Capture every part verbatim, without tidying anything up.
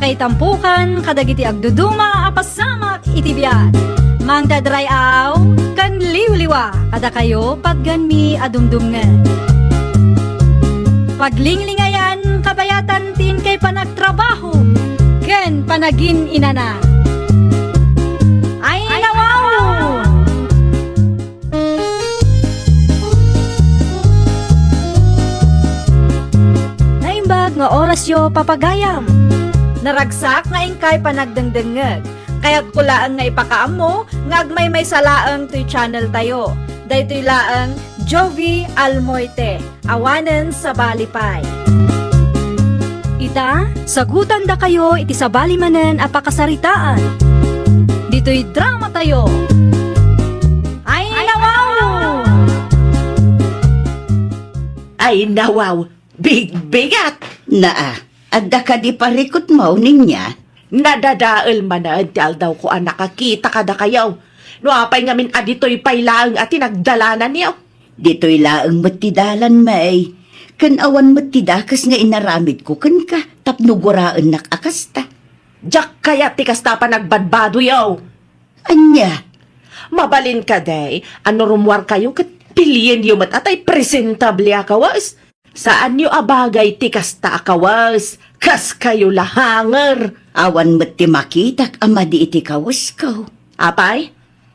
Kaitampukan kadagiti agduduma a pasamak iti biag. Mangted ray-aw ken liwliwa kadakayo patgenmi a dumdumngeg. Paglinglingayan kabayatan ti inkay panagtrabaho ken panagin-inana. Ay, nawaw! Naimbag nga orasyo, papagayam. Naragsak nga inkay panagdengdengngeg. Kayatko laeng nga ipakaammo nga agmaymaysa laeng toy channel tayo. Daytoy laeng Jovie Almoite. Awanen sabali pay. Ita, sagutandakayo iti sabali manen a pakasaritaan. Ditoy drama tayo. Ay, nawaw! Ay, nawaw! Bigbigat! Naa, adda kadi parikutmo, Ninia? Nadadael manen ti aldawko a nakakita kadakayo. No apay ngamin a ditoy pay laeng a ti nagdalananyo? Ditoy laeng met ti dalan, May. Ken awan met ti dakes nga inaramidko kenka tapno guraennak a kasta. Diak kayat ti kasta a panagbadbadoyo. Ania? Mabalin kadi a no rummuarkayo ket pilienyo met a tay presentable a kawes. Saanyo a bagay ti kasta a kawes. Kaskayo la hanger. Awan met ti makitak a madi iti kawesko. Apay?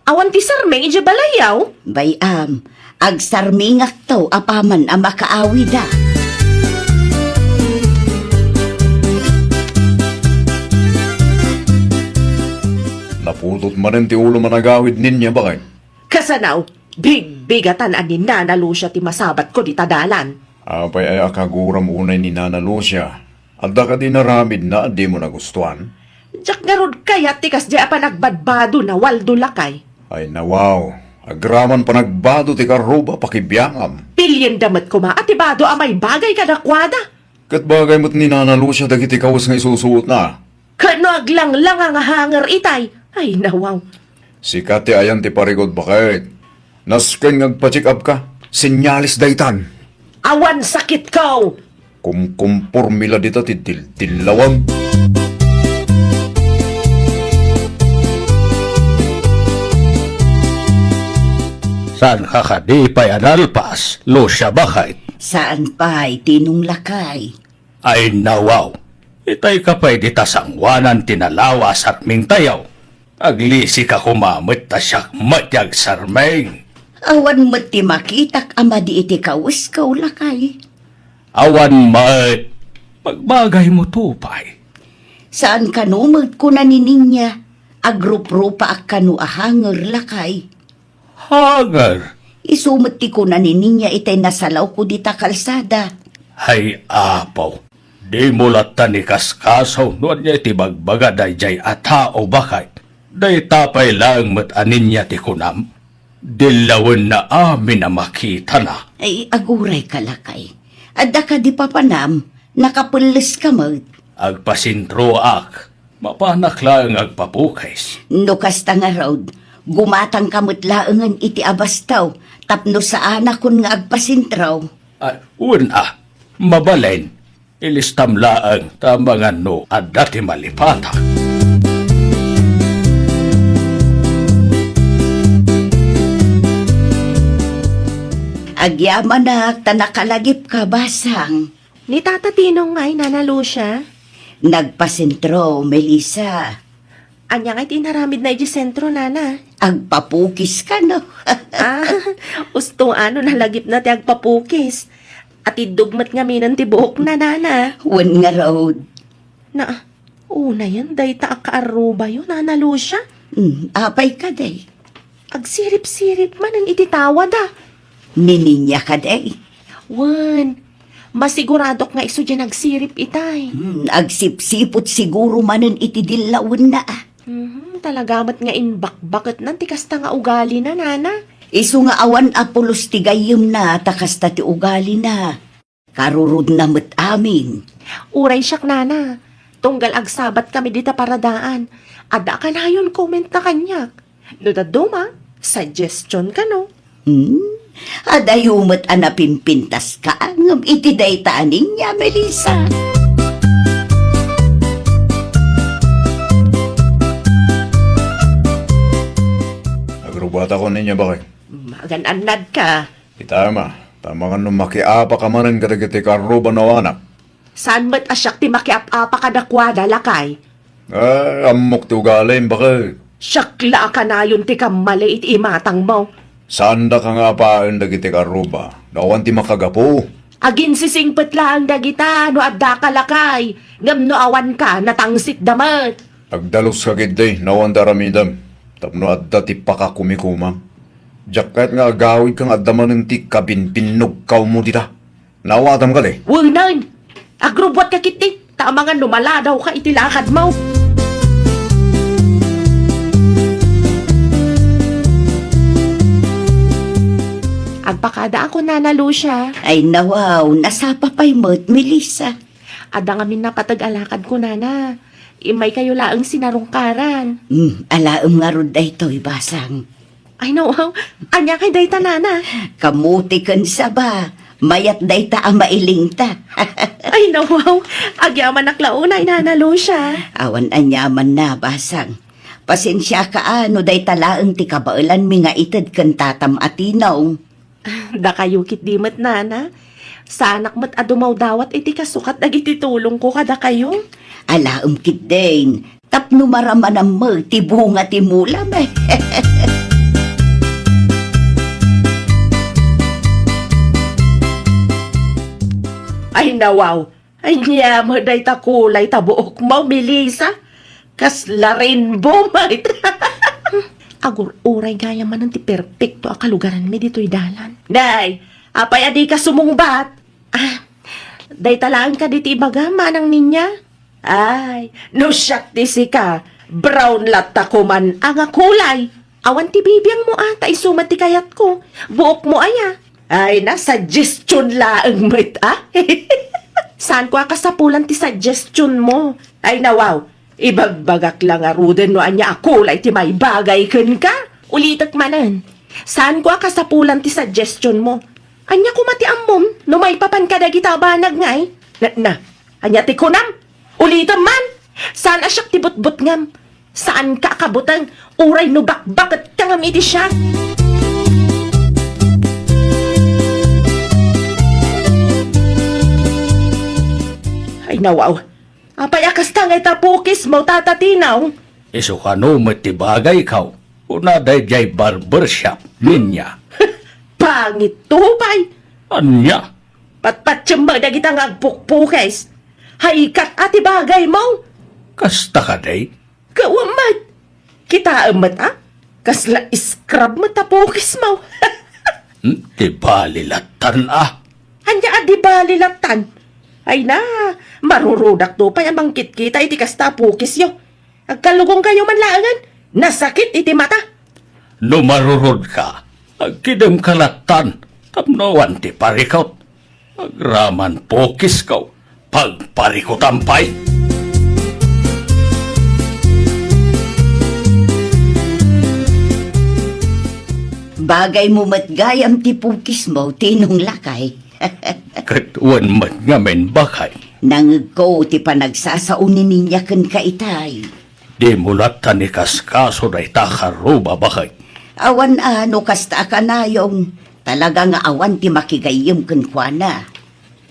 Awan ti sarming idiay balayyo? Bay-am, agsarmingakto apaman a makaawida. Naputot manen ti ulom a nagawid, Ninia, baket. Kasano? Bigbigatan a ni Nana Lucia ti masabatko dita dalan. Apay aya a kaguram unay ni Nana Lucia? Adda kadi inaramidna a dimo nagustuan? Diak ngarud kayat ti kasdiay a panagbadbadona, Waldo lakay. Ay nawaw, agraman panagbado ti karruba pakibiangam. Pilienda met koma a ti bado a maibagay kadakuada. Ket bagay met ni Nana Lucia dagiti kawes nga isusuotna. Ket no aglanglang nga hanger itay, ay nawaw. Sika ti ayan ti parikut, baket. Nasken nga agpa-check up ka. Senyales daytan. Awan sakitko! Kumkumpormi la dita ti dildillawem. Saanka kadi pay a nalpas, Lucia, baket? Saan pay, Tinong lakay. Ay nawaw, itay ka pay dita sangoanan ti nalawa a sarmingtayo. Aglisika koma met ta siak met ti agsarming. Awan met ti makitak a madi iti kawesko, lakay. Awan met. Magbagaymo to pay. Saan kano met, kuna ni Ninia, agruprupaak kano a hanger, lakay. Hanger? Isu met ti kuna ni Ninia itay nasalawko dita kalsada. Hay Apo, dimo latta ni kaskaso no ania ti bagbaga daydiay a tao, baket. Dayta pay laeng met a Ninia ti kunam. Dillawenna amin a makitana. Ay, agurayka, lakay. Adda kadi papanam, nakapelleska met. Agpasentroak. Mapanak laeng agpapukis. No kasta ngarud, gumatangka met laengen iti abastaw tapno saanakon nga agpasentro. Ah, wen a, mabalin. Ilistam laeng ta mangan no adda ti malipatak. Agyamanak ta nakalagipka, basang. Ni Tata Tinong ngay, Nana Lucia? Nagpasentro, Melissa. Ania ngay ti inaramidna idiay sentro, Nana? Agpapukis kano. Ah, usto no nalagipna ti agpapukis. Atiddog met ngaminen ti buokna, Nana. Wen ngarud. Na, unayen dayta a kaarrubayo, Nana Lucia? Hmm, apay kadi? Agsirip-sirip manen iti tawada. Ni Ninia kadi? Wen, masiguradok nga isu diay nagsirip itay. Hmm, agsipsiput siguro manen iti dillawenna. Mhm, talaga met nga imbakbaketnan ti kasta nga ugalina, Nana. Isu nga awan a pulos ti gayyemna ta kasta ti ugalina. Karurudna met amin. Uray siak, Nana. Tunggal agsabatkami dita paradaan, adda a kanayon commentna kaniak. No dadduma, suggestion kano. Hmm? Adayo met a napimpintaska ngem iti dayta a Ninia, Melissa. Rubuatakon inya, bakay. Magan-annadka. Ita, ma, ta mangan no makiapaka manen kadagiti karruba no awanak. Saan met a siak ti makiap-apa kadakuada, lakay? Eh, ammok ti ugalim, bakay. Siak la a kanayon ti kammali iti imatangmo. Saandaka nga apaen dagiti karruba no awan ti makagapu. Aginsisingpet laeng dagita no addaka, lakay, ngem no awanka, natangsitda met. Agdaluska ketdi no awan ti aramidem tapno adda ti pakakumikomam. Diak kayat nga agawidka nga adda manen ti kabinbinnogkawmo dita. Naawatam kadi? Wenen! Agrubuatka ketdi, ta amangan no maladawka iti lakadmo. Agpakadaak, Nana Lucia. Ay, nawaw, nasapa pay met, Melissa. Adda ngamin napateg a lakad, kunana. Immaykayo laeng sinarungkaran. Hmm, alaem ngarud daytoy, basang. Ay, nawaw. Ania kay dayta, nana? Kamuti ken saba. Mayat dayta a mailingta. Ay, nawaw. Agyamanak la unay, Nana Lucia. Awan aniamanna, basang. Pasensiaka a no dayta laeng ti kabaelanmi nga ited ken tatam a tinong. Dakayo ketdi met, nana. Saanak met a dumawdawat iti kasukat dagiti tulongko kadakayo. Alaem ketdin, tapno maramanam met ti bunga ti mulam. Ay, nawaw. Ania met dayta kulay ta buokmo, Melissa? Kasla rainbow met. Agur-uray gayam manen ti perpekto a kalugaranmi ditoy dalan. Nay, apay a dika sumungbat? Ah, dayta laeng kadi ti ibagam, Manang Ninya? Ay, no siak ti sika, brown latta koman a nga kulay. Awan ti bibiangmo a, ta isu met ti kayatko. Buokmo aya. Ay, na, suggestion laeng met a. Saanko a kasapulan ti suggestionmo. Ay, nawaw, ibagbagak la ngaruden no ania a kulay ti maibagay kenka. Ulitek manen, saanko a kasapulan ti suggestionmo. Ania koma ti ammom no maipapan kadagita a banag ngay? Na, na, ania ti kunam? Ulitem man! Saan a siak ti butbutngam. Saanka a kabuteng, uray no bakbaketka ngem iti siak. Ay, nawaw. Apay a kasta ngay ta pukismo, Tata Tinong? Isu kano met ti bagayko, kuna daydiay barbershop, Ninya. Pangitto pay. Ania? Patpatiem met dagita nga agpukpukis. Haikat a ti bagaymo. Kasta kadi? Gapuem met. Kitaem met a, kasla scrub met a pukismo. Hmm, di bali lattan a. Ania a di bali lattan? Ay na, marurudakto pay a mangkitkita iti kasta a pukisyo. Agkalugongkayo man laengen, nasakit iti mata. No marurodka, agkidemka lattan, tapno awan ti parikut. Agraman pukisko, pagparikutam pay. Bagaymo met gayam ti pukismo, Tinong, lakay. Ket wen met ngamin, bakay. Nangngegko ti panagsasao ni Ninya kenka itay. Dimo lattan ikaskaso dayta a karruba, bakay. Awan a no kasta a kanayon, talaga nga awan ti makigayyem kenkuana.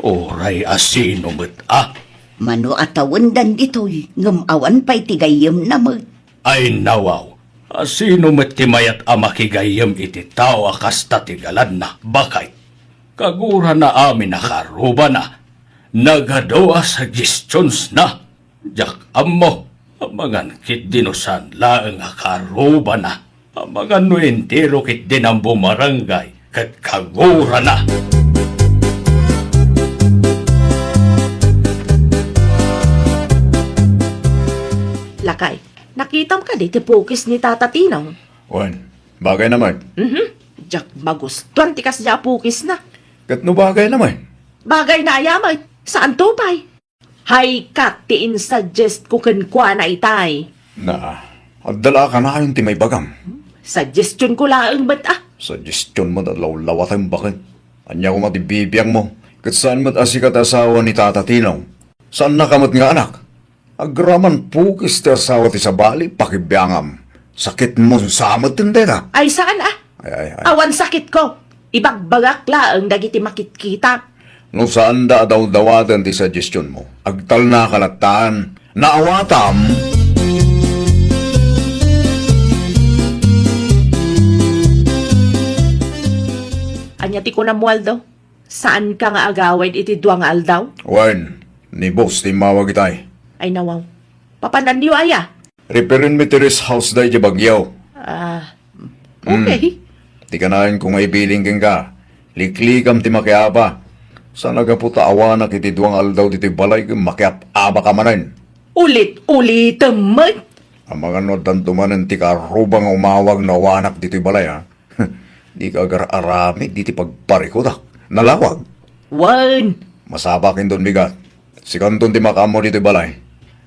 Uray a sino met a? Mano a tawendan ditoy, ngem awan pay ti gayyemna met. Ay nawaw, a sino met ti mayat a makigayyem iti tao a kasta ti galadna, bakay? Kagurana amin a karrubana, nagadu a suggestions na. Diak ammo, amangan ketdi no saan laeng a karrubana, amangan no entero ketdi a bumarangay ket kagurana. Lakay, nakitam kadi ti pukis ni Tata Tinong? Wen, bagayna met. Mhm. Diak magustuan ti kasdiay a pukisna. Ket no bagayna met? Bagayna aya met. Saanto pay? Haikat ti insuggest ko kenkuana itay. Na, adda la a kanayon ti maibagam. Suggestion ko laeng met a. Suggestion met a lawlawatem, baket. Ania koma ti bibiangmo? Ket saan met a sika ti asawa ni Tata Tinong? Saannaka met nga anak? Agraman pukis ti asawa ti sabali, pakibiangam. Sakitmon sa met dayta. Ay, saan, ah? Ay, ay, ay. Awan sakitko. Ibagbagak laeng dagiti makitkitak. No saanda a dawdawaten ti suggestionmo, agtalnaka lattan. Naawatam. Ania ti kunam, Waldo? Saanka nga agawid iti dua nga aldaw? Wen, ni boss ti immawag itay. Ay, nawaw. Papananyo aya? Referenmi ti rest house da idiay Baguio. Ah, okay. Hmm. Ti kanaenko nga ibilin kenka, liklikam ti makiapa. Saan a gapu ta awanak iti dua nga aldaw ditoy balay ken makiap-apaka manen. Ulit-ulitem met. Amangan no addanto manen ti kaarruba nga umawag no awanak ditoy balay, a? Dika agar-aramid iti pagparikutak. Nalawag. Wen. Masapakindon bigat. Sikanton ti makaammo ditoy balay.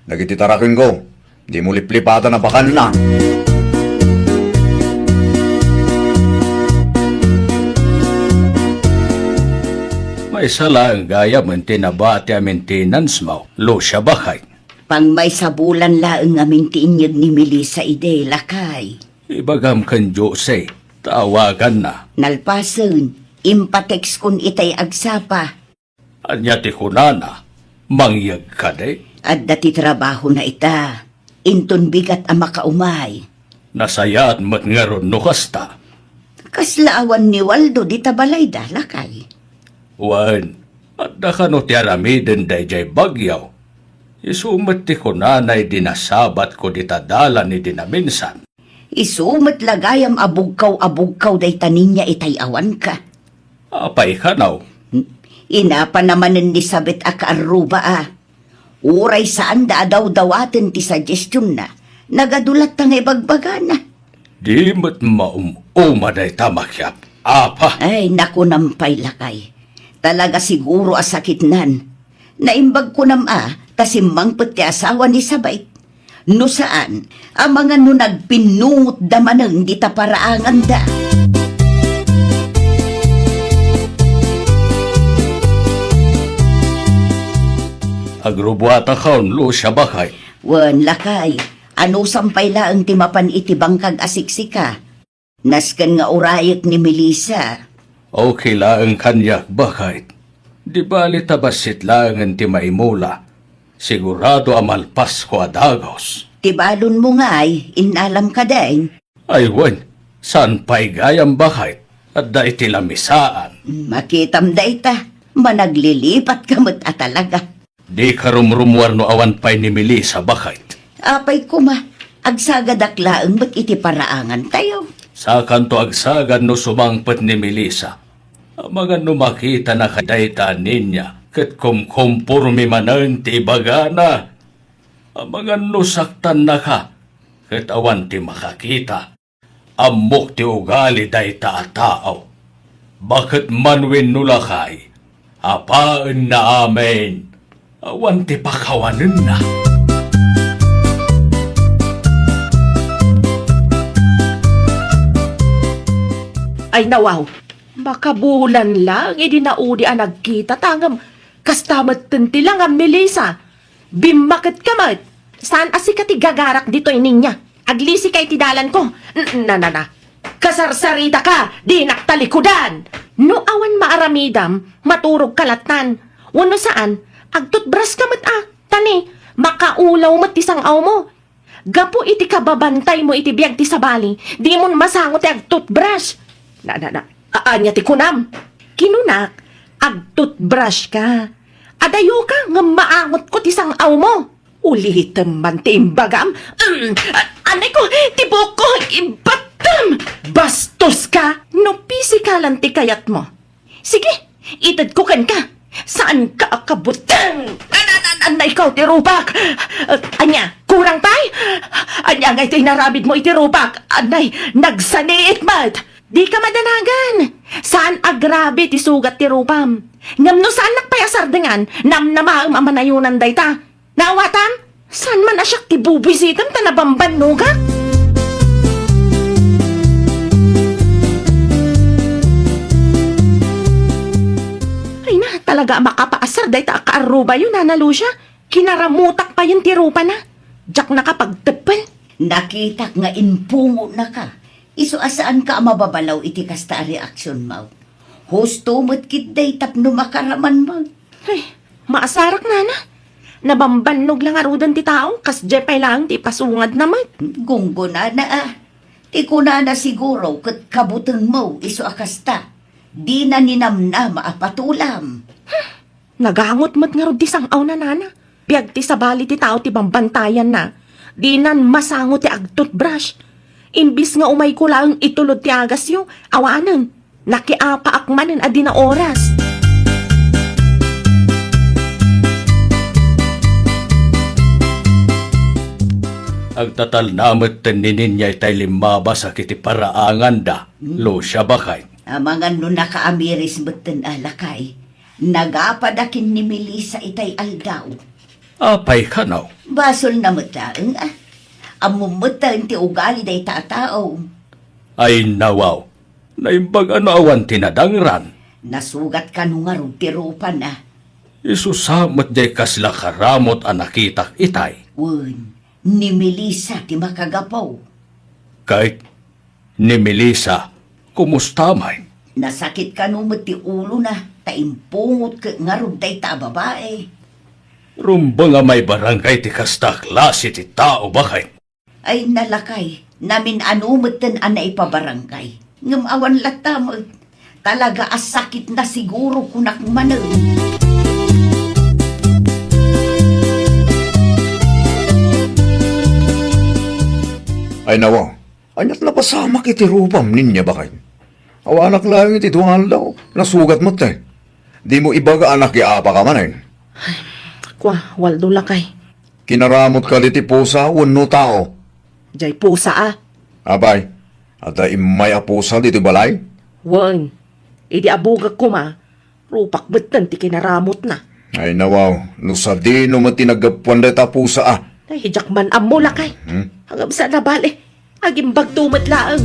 Dagiti tarakenko, dimo liplipatan a bakanna. Maysa laeng gayam ti nabati a maintenance mo, Lucia, baket. Pangmaysabulan laeng ngamin ti inyeg ni Melissa idi, lakay. Ibagam ken Jose, ta awaganna. Nalpasen, impatekskon itay agsapa. Ania ti kunana? Mangyeg kadi? Adda ti trabahona ita. Inton bigat a makaumay. Nasayaat met ngarud no kasta. Kasla awan ni Waldo dita balayda, lakay. Wen, adda kano ti aramiden daydiay Baguio? Isu met ti kunana idi nasabatko dita dalan idi naminsan. Isu met la gayam a bugkaw a bugkaw dayta ninia itay awanka. Apay kano? Inapana manen ni Sabet a kaarruba a. Uray saanda a dawdawaten ti suggestionna, nagadu latta nga ibagbagana. Di met maum-uma dayta makiap-apa. Ay, nakunam pay lakay. Talaga siguro a sakitnan. Naimbag kunam a, ta simmangpet ti asawa ni Sabet. No saan, amangan no nagpinnungotda manen dita paraanganda. Agrubuatakon, Lucia, baket. Wen, lakay, anusam pay laeng ti mapan iti bangkag a siksika. Nasken nga urayek ni Melissa. Okay laeng kaniak, baket. Di bali ta bassit laengen ti maimula. Sigurado a malpasko a dagus. Ti balonmo ngay, innalam kadin? Ay wen, saan pay gayam, baket? Adda iti lamisaan. Makitam dayta, managlilipatka met a talaga. Dika rumrumuar no awan pay ni Melissa, baket. Apay koma, agsagadak laeng met iti paraangantayo. Sakanto agsagad no sumangpet ni Melissa. Amangan no makitanaka dayta a ninia ket kumkomporme manen ti ibagana. Amangan no saktannaka ket awan ti makakita. Ammok ti ugali dayta a tao. Baket man wenno lakay, apaenna amin, awan ti pakawanenna. Ay, nawaw, makabulan lang idi naudi a nagkita ta ngem kasta metten ti langam, Melissa. Bimmaketka met. Saan a sika ti gagarak ditoy ninia. Aglisika iti dalanko. N-, na, na, na. Kasarsaritaka, dinak talikudan. No awan maaramidam, maturogka lattan. Wenno saan, agtutbraska met a. Ta ni, makaulaw met ti sang-awmo. Gapu iti kababantaymo iti biag ti sabali, dimon masango ti agtutbrush. Na, na, na. A-, ania ti kunam? Kinunak, agtutbrushka. Adayoka ngem maangotko ti sang-awmo. Ulitem man ti imbagam. Mm, a-, anay ko, ti buokko, ibattam! Bastoska! No pisikalan ti kayatmo. Sige, itedko kenka. Saanka a kabuteng! An-, an-, an-, anay ko, ti rupak! Ania, kurang pay? Ania ngay ti inaramidmo iti rupak? Anay, nagsaniit met! Dika madanagan! Saan a grabe ti sugat ti rupam. Ngem no saannak pay a sardengan, namnamaem a manayonan dayta. Naawatam? Saan man a siak ti bubisitem ta nabambannogak? Ay na, talaga a makapaasar dayta a kaarrubayo, Nana Lucia. Kinaramutak payen ti rupana. Diak nakapagteppel. Nakitak nga impungotnaka. Isu a saanka a mababalaw iti kasta a reaksionmo. Husto met ketdi tapno makaramanmo. Ay, maasarak, nana. Nabambannog la ngaruden ti tao, kasdiay pay laeng ti ipasungadna met. Gunggonana a. Ti kunana siguro ket kabutengmo isu a kasta. Dina ninamnama a patulam. Nagangot met ngarud ti sang-awna, nana. Biag ti sabali ti tao ti bambantayanna. Dinan masango ti agtoothbrush. Imbis nga umayko laeng itulod ti agasyo, awanen, nakiapaak manen a dina oras. Agtatalna metten ni Ninya itay limmabas a kiti paraanganda, Lucia, baket. Amangan no nakaamiris metten a, lakay. Nagapada ken ni Melissa itay aldaw. Apay kano? Basolna met laeng a. Ammom metten ti ugali dayta a tao. Ay nawaw, naimbag a no awan ti nadangran. Nasugat kano ngarud ti rupana. Isu sa met diay kasla karamot a nakitak itay. Wen, ni Melissa ti makagapu. Ket ni Melissa, kumusta met? Nasakit kano met ti ulona, ta impungot ket ngarud dayta a babai. Rumbeng a maibarangay ti kasta a klase ti tao, baket. Ay, lakay, namin-ano metten a naipabarangay. Ngem awan latta met. Talaga a sakitna siguro, kunak manen. Ay, nawaw. Aniat la pasamak iti rupam, Ninya, baket? Awanak laeng iti dua nga aldaw. Nasugat met, eh. Dimo ibaga a nakiapaka manen. Ay, kua, Waldo, lakay. Kinaramotka diti pusa wenno tao? Diay pusa a. Apay, adda immay a pusa ditoy balay? Wen, idi abugek koma, rupak metten ti kinaramotna. Ay nawaw, no sadino met ti naggapuan dayta a pusa a. Ay, diak man ammo, lakay. Hmm? Ngem saan a bale, agimbagto met laeng.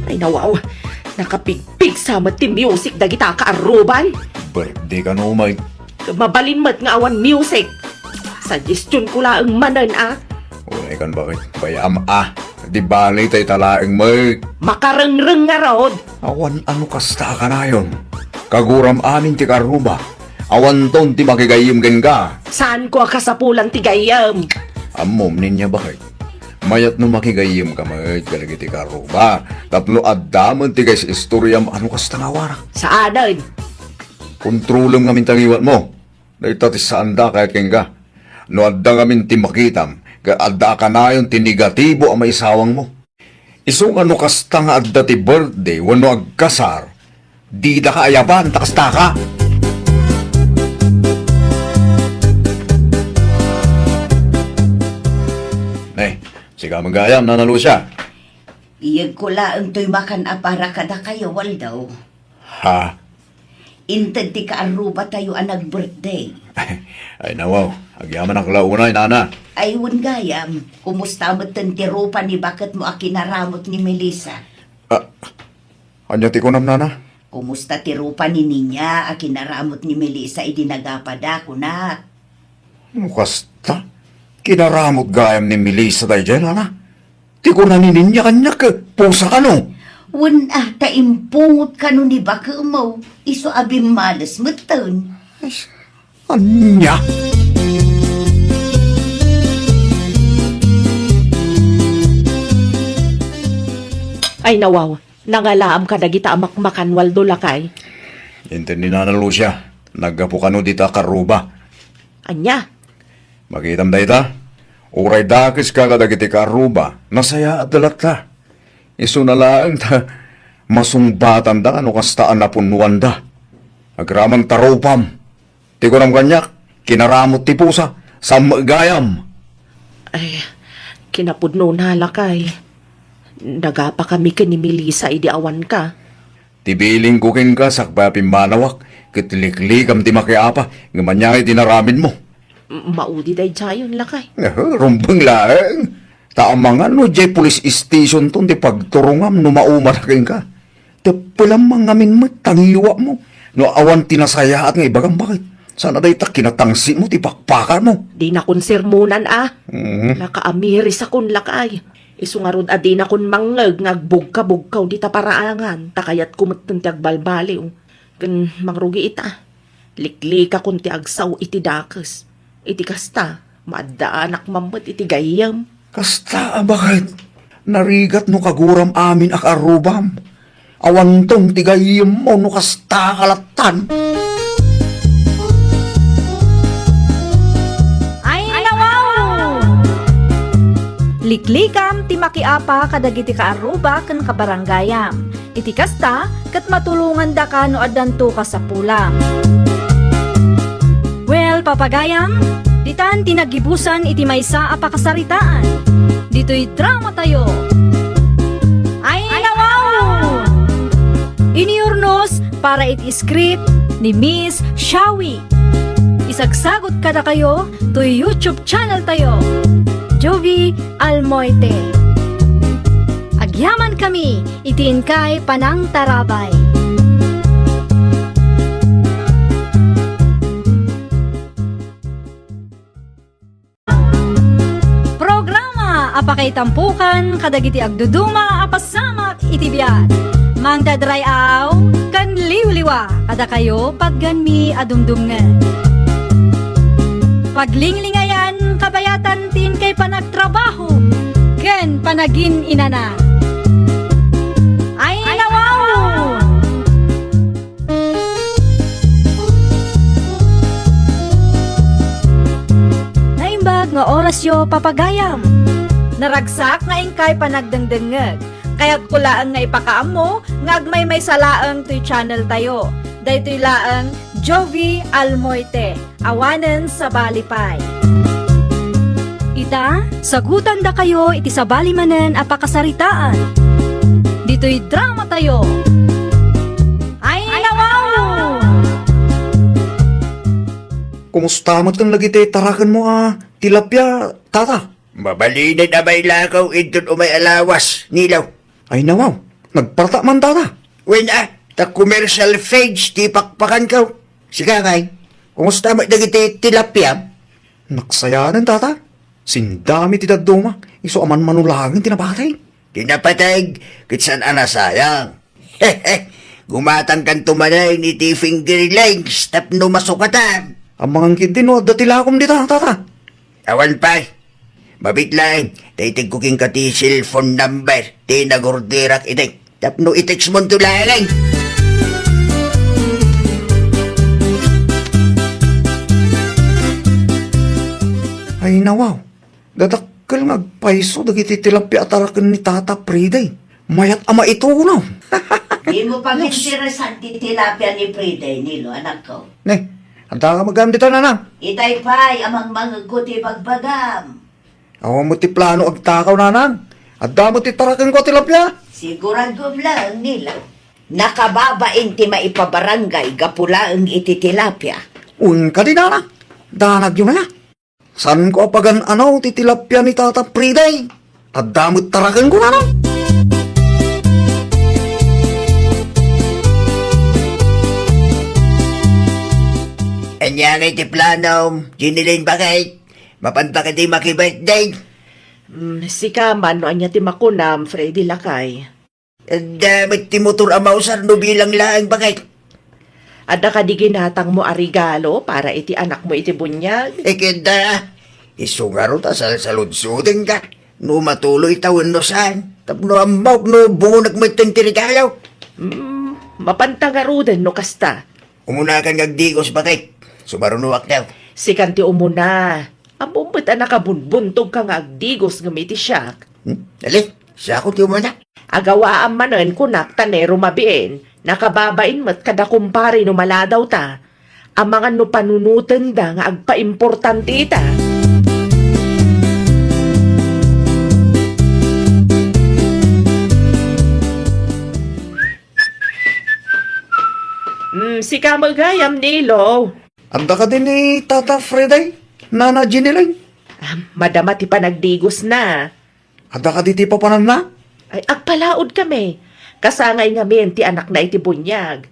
Ay nawaw, nakapigpigsa met ti music dagita a kaarruban. Birthday kano, Mike. Mabalin met nga awan music. Suggestion ko laeng manen a. Unay kan, baket? Bay-am a. Di bale dayta laeng, Mike. Makarengreng ngarud. Awan a no kasta a kanayon. Kaguram amin ti kaarruba. Awanton ti makigayyem kenka. Saanko a kasapulan ti gayyem? Ammom, Ninya, baket. Mayat no makigayyemka met kadagiti kaarruba. Tapno adda met ti kaistoriam a no kasta nga awanak. Saanen? Kontrolem ngamin ti ngiwatmo. Dayta ti saanda a kayat kenka. No adda ngamin ti makitam, ket adda a kanayon ti negatibo a maisawangmo. Isu nga no kasta nga adda ti birthday wenno agkasar, didaka ayaban ta kastaka. Ne, sika met gayam, Nana Lucia. Iyegko laeng toy makan a para kadakayo, Waldo. Ha? Inted ti kaarrubatayo a nag-birthday. Ay, nawaw. Agyamanak la unay, nana. Ay, wen gayam, kumusta metten ti rupa ni baketmo a kinaramot ni Melissa? Ah, ania ti kunam, nana? Kumusta ti rupa ni Ninya a kinaramot ni Melissa idi nagapada, kunak? No kasta, kinaramot gayam ni Melissa daydiay, nana. Ti kuna ni Ninya kaniak, pusa kano? Wen a, ta impungot kano ni baketmo, isu a bimmales metten. Ay, ania? Ay, nawaw, nangalaam kadagita a makmakan, Waldo, lakay. Inted ni Nana Lucia, naggapu kano dita a kaarruba. Ania? Makitam dayta, uray dakeska kadagiti kaarruba, nasayaat latta. Isuna laeng ta masungbatanda no kasta a napunnoanda. Agraman ta rupam. Ti kunam kaniak, kinaramot ti pusa, saan met gayam. Ay, kinapudnona, lakay. Nagapakami ken ni Melissa idi awanka. Ti bilingko kenka sakbay a pimmanawak, ket liklikam ti makiapa, ngem ania ngay ti inaramidmo? M-, maudi daydiayen, lakay. Aha, rumbeng laeng. Ta amangan no diay police stationton ti pagturongam no maumana kenka. Teppelam man ngamin met ta ngiwatmo no awan ti nasayaat nga ibagam, baket. Saan a dayta kinatangsitmo ti pakpakanmo? Dinakon sermonan a. Mm. Nakaamirisakon lakay. Isu ngarud a dinakon mangngeg nga agbugkabugkaw dita paraangan, ta kayatko metten ti agbalbaliw. Ken mangrugi ita, liklikakon ti agsao iti dakes. Iti kasta, maaddaanak man met iti gayyem. Kasta a baket, narigat no kaguram amin a kaarrubam. Awanton ti gayyemmo no kasta a kalattan. Ay, nawaw! Liklikam ti makiapa kadagiti kaarruba ken kabaranggayam. Iti kasta, ket matulongandaka no addanto kasapulam. Well, papagayam, ditan ti naggibusan iti maysa a pakasaritaan. Ditoy dramatayo. Ay, nawaw! Inurnos para iti script ni Miss Shawi. Isagsagot kadakayo toy YouTube channel tayo, Jovi Almoite. Agyaman kami iti inkay panangtarabay. Programa a pakaitampokan kadagiti agduduma a pasamak iti biag. Mangdadray-aw ken liwliwa kadakayo patganmi a dumdumngeg. Paglinglingayan kabayatan ti inkay panagtrabaho ken panagin-inana. Ay, nawaw! Naimbag nga orasyo, papagayam. Naragsak nga inkay panagdengdengngeg. Kayatko laeng nga ipakaammo nga agmaymaysa laeng toy channel tayo. Daytoy laeng Jovi Almoite. Awanen sabali pay. Ita, sagutandakayo iti sabali manen a pakasaritaan. Ditoy dramatayo. Ay, nawaw! Kumusta met dagiti tarakenmo a tilapia, tata? Mabalinen a mailakaw inton umay a lawas, Nilo. Ay, nawaw, nagparta man, tata. Wen a, ta commercial page ti pakpakanko. Sika, kay, kumusta met dagiti tilapia? Naksayanen, tata. Sindami ti dadduma, isu a manmanulagen ti napateg. Ti napateg, ket saan a nasayang. Gumatangkanto manen iti fingerlings tapno masukatan. Amangan ketdi no adda ti lakom dita, tata. Awan pay. Mabiit laeng, ta itegko kenka ti cellphone number ti nagorderak iti. Tapno i-text monto laeng. Ay, nawaw. Dadakkel nga agpayso dagiti tilapia a taraken ni Tata Friday. Mayat a maitunaw. Dimo pag-interesan ti tilapia ni Friday, Nilo, anakko. Ne, adda ka magam dita, nanang? Itay pay a mangmangegko ti bagbagam. Awan met ti plano agtakaw, nanang. Adda met ti tarakenko a tilapia. Siguradom laeng, Nilo. Nakababain ti maipabarangay gapu laeng iti tilapia. Wen kadi, nanang. Danagyo na. Saanko a pagan-anaw ti tilapia ni Tata Friday. Adda met tarakenko, nanang. Ania ngay ti planom, Jenny Lane, baket? Mapanta kadi maki-birthday? Mm, sika man, no ania ti makunam, Freddy lakay? Adda met ti motor a mausar no bilang laeng, baket. Adda kadi ginatangmo a regalo para iti anakmo iti buniag? Ket adda. Isu ngarud a salsaludsodenka no matuloyta wenno saan. Tapno ammok no bungonek metten ti regalo. Mm, mapanta ngaruden no kasta. Umunakan nga agdigos, baket. Sumarunoak daw. Sikan ti umuna. Ammom met a nakabunbuntogka nga agdigos ngem iti siak. Hmm? Ali, siakon ti umuna. Agawaam manen kunak ta ne rumabiin, nakababain met kada kumpare no maladawta. Amangan no panunotenda nga agpaimportante ita. Mm, sika met gayam, Nilo. Adda kadi ni Tata Friday, Nana Jenny Lane? Ah, madama ti panagdigosna. Adda kadi ti papananna? Ay, agpalaod kami. Kasangay ngamin ti anakna iti buniag.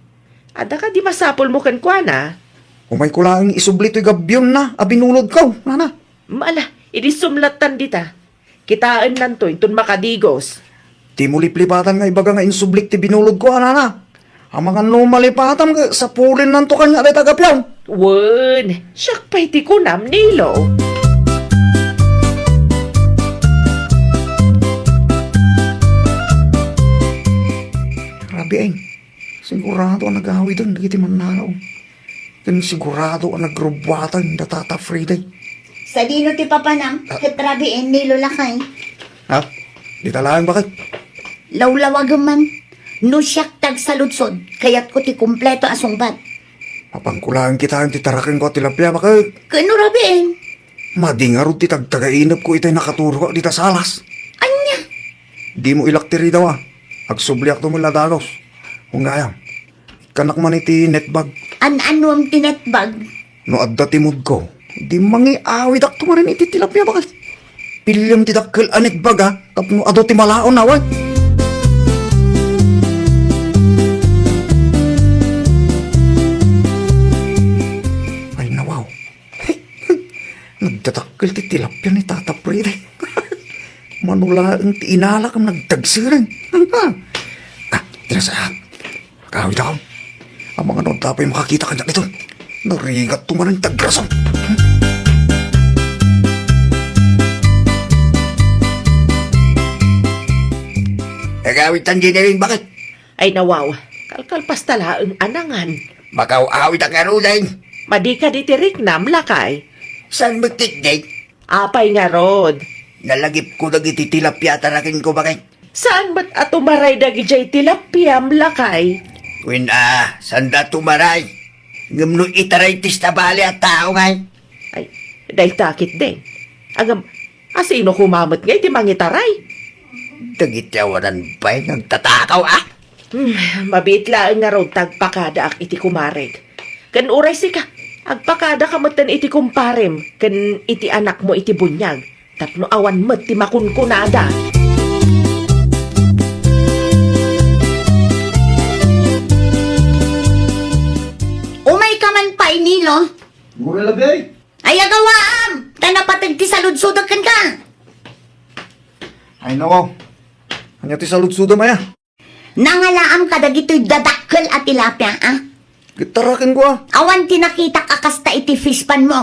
Adda kadi masapulmo kenkuana? Umayko laeng isubli toy gabbionna a binulodko, nana. Mala, idi sumlattan dita. Kitaennanto inton makadigos. Dimo liplipatan nga ibaga nga insublik ti binulodko, a, nana. Amangan no malipatam, sapulennanto kaniak dayta a gabbion. Wen, siak pay ti kunam, Nilo. Rabieng, sigurado a nagawiden dagiti mannalaw. Ken sigurado a nagrubbuatan da Tata Friday. Sadino ti papanam? Ah. Ket rabii, Nilo lakay. Ha? Dita laeng, baket. Lawlawagem man. No siak ti agsaludsod, kayatko ti kompleto a sungbat. Mapanko laeng kitaen ti tarakenko a tilapia, baket. Ken no rabii? Madi ngarud ti tagtagainepko itay nakaturogak dita salas. Ania? Dimo ilak ti ridaw, a. Agsubliakto met la dagus. Wen gayam, ikkanak man iti netbag. An-anuem ti netbag? No adda ti moodko, di mangiawidakto manen iti tilapia, baket. Piliem ti dakkel a netbag, a, tapno adu ti malaon, a, wen. Ay, nawaw. Nagdadakkel ti tilapia ni Tata Freddy. Mano laeng ti inala ken nagdagsereng. Ah, tinasaak. Kawid ako. Amangan no adda pay makakita kaniak ditoy. Narigatto manen ti agrason. Agawid tan dinaling, baket. Ay, nawaw, kalkalpasta laeng a nangan. Makaw-awidak ngaruden. Madi kadi ti riknam, lakay. Saan met ketdi? Apay ngarud? Nalagipko dagiti tilapia a tarakenko, baket. Saan met a tumaray dagidiay tilapiam, lakay? Wen a, saanda tumaray. Ngem no itaray ti sabali a tao ngay? Ay, dayta ketdi. Ngem, asino koma met ngay ti mangitaray? Dagiti awanan pay nga agtatakaw, a? Hmm, mabiit laeng ngarud ta agpakadaak iti kumarek. Ken uray sika, agpakadaka metten iti kumparem ken iti anakmo iti buniag, tapno awan met ti makunkunada. Umayka man pay, Nilo. Gurela, bay. Ay, agawaam! Ta napateg ti saludsodek kenka. Ay, nawaw. Ania ti saludsodem, aya? Nangalaam kadagitoy dadakkel a tilapia, a? Ket tarakenko, a. Awan ti nakitak a kasta iti fish pond mo.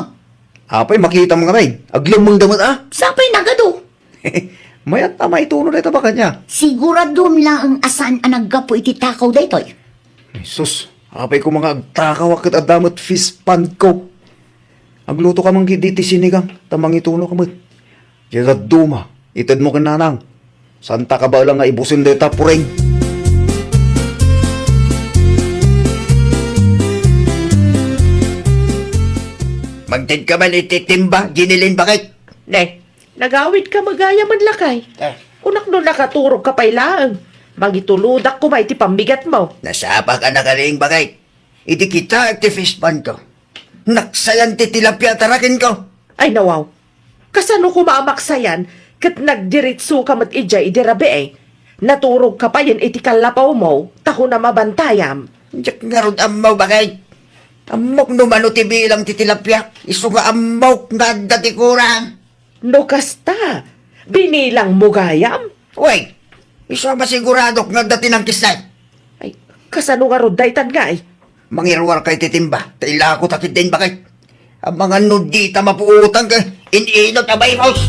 Apay, makitam nga, bay. Aglemmengda met, a. Sapay nagadu. Mayat a maituno dayta baket, nia? Siguraduem laeng a saan a naggapu iti takaw daytoy. Ay, sus, apay koma nga agtakaw a ket adda met fish pond ko. Aglutoka man ketdi ti sinigang, ta mangitunoka met. Diay dadduma, itedmo ken nanang. Saanta kabaelan nga ibusen dayta puring. Magtedka man iti timba, Jenilyn, baket. Ne, nagawidka met gayam, lakay. Ah. Kunak no nakaturogka pay laeng. Mangitulodak koma iti pammigatmo. Nasapak a nakariing, baket. Idi kitaek ti fish pond ko, naksayan ti tilapia a tarakenko. Ay, nawaw. Kasano koma a maksayan ket nagdiritsoka met idiay idi rabii? Naturogka payen iti kallapawmo, ta kunam a bantayam. Diak ngarud ammo, baket. Ammok no mano ti bilang ti tilapia, isu nga ammok nga adda ti kurang. No kasta, binilangmo gayam? Wen, isu a masiguradok nga adda ti nangkissay. Ay, kasano ngarud daytan ngay? Mangiruarka iti timba, ta ilakotak ketdin, baket. Amangan no dita mapuotan ket in-inut a virus.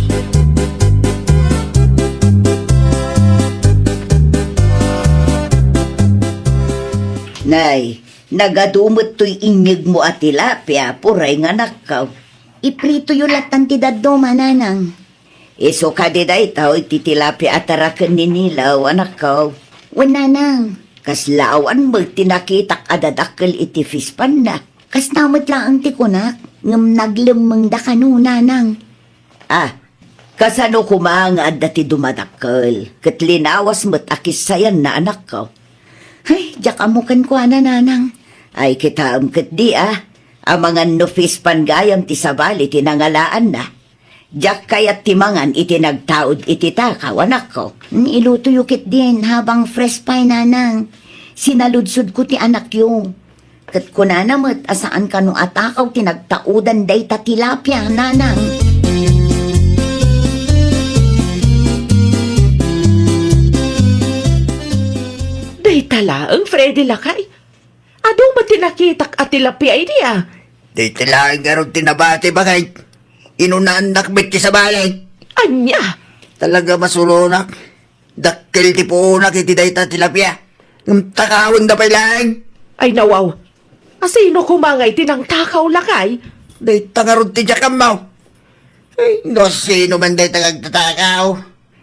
Nay, nagadu met toy inyegmo a tilapia, puray nga nakkaw. Ipritoyo lattan ti dadduma, nanang. Isu kadi daytoy ti tilapia a taraken ni Nilo, anakko? Wen, nanang. Kasla awan met ti nakitak a dadakkel iti fish pond-na. Kasta met laeng ti kunak, ngem naglemmengda kano, nanang. Ah, kasano koma nga adda ti dumadakkel, ket linawas met a kissayanna, anakko? Ay, diak ammo kenkuana, nanang. Ay, kitaem ketdi, a. Amangan no fish pond gayam ti sabali ti nangalaanna. Diak kayat ti mangan iti nagtaud iti takaw, anakko. Ilutoyo ketdin habang fresh pay, nanang. Sinaludsodko ti anakyo. Ket kunana met a saan kano a takaw ti nagtaudan dayta tilapia, nanang. Dayta laeng, Freddy, lakay. Adu met ti nakitak a tilapia idi, a. Dayta laeng ngarud ti nabati, baket. Inunaannak met ti sabali. Ania? Talaga masuronak. Dakkel ti puonak iti dayta tilapia. Ngem takawenda pay laeng. Ay, nawaw. Asino koma ngay ti nangtakaw, lakay? Dayta ngarud ti diak ammo. Ay, no sino man dayta nga agtatakaw.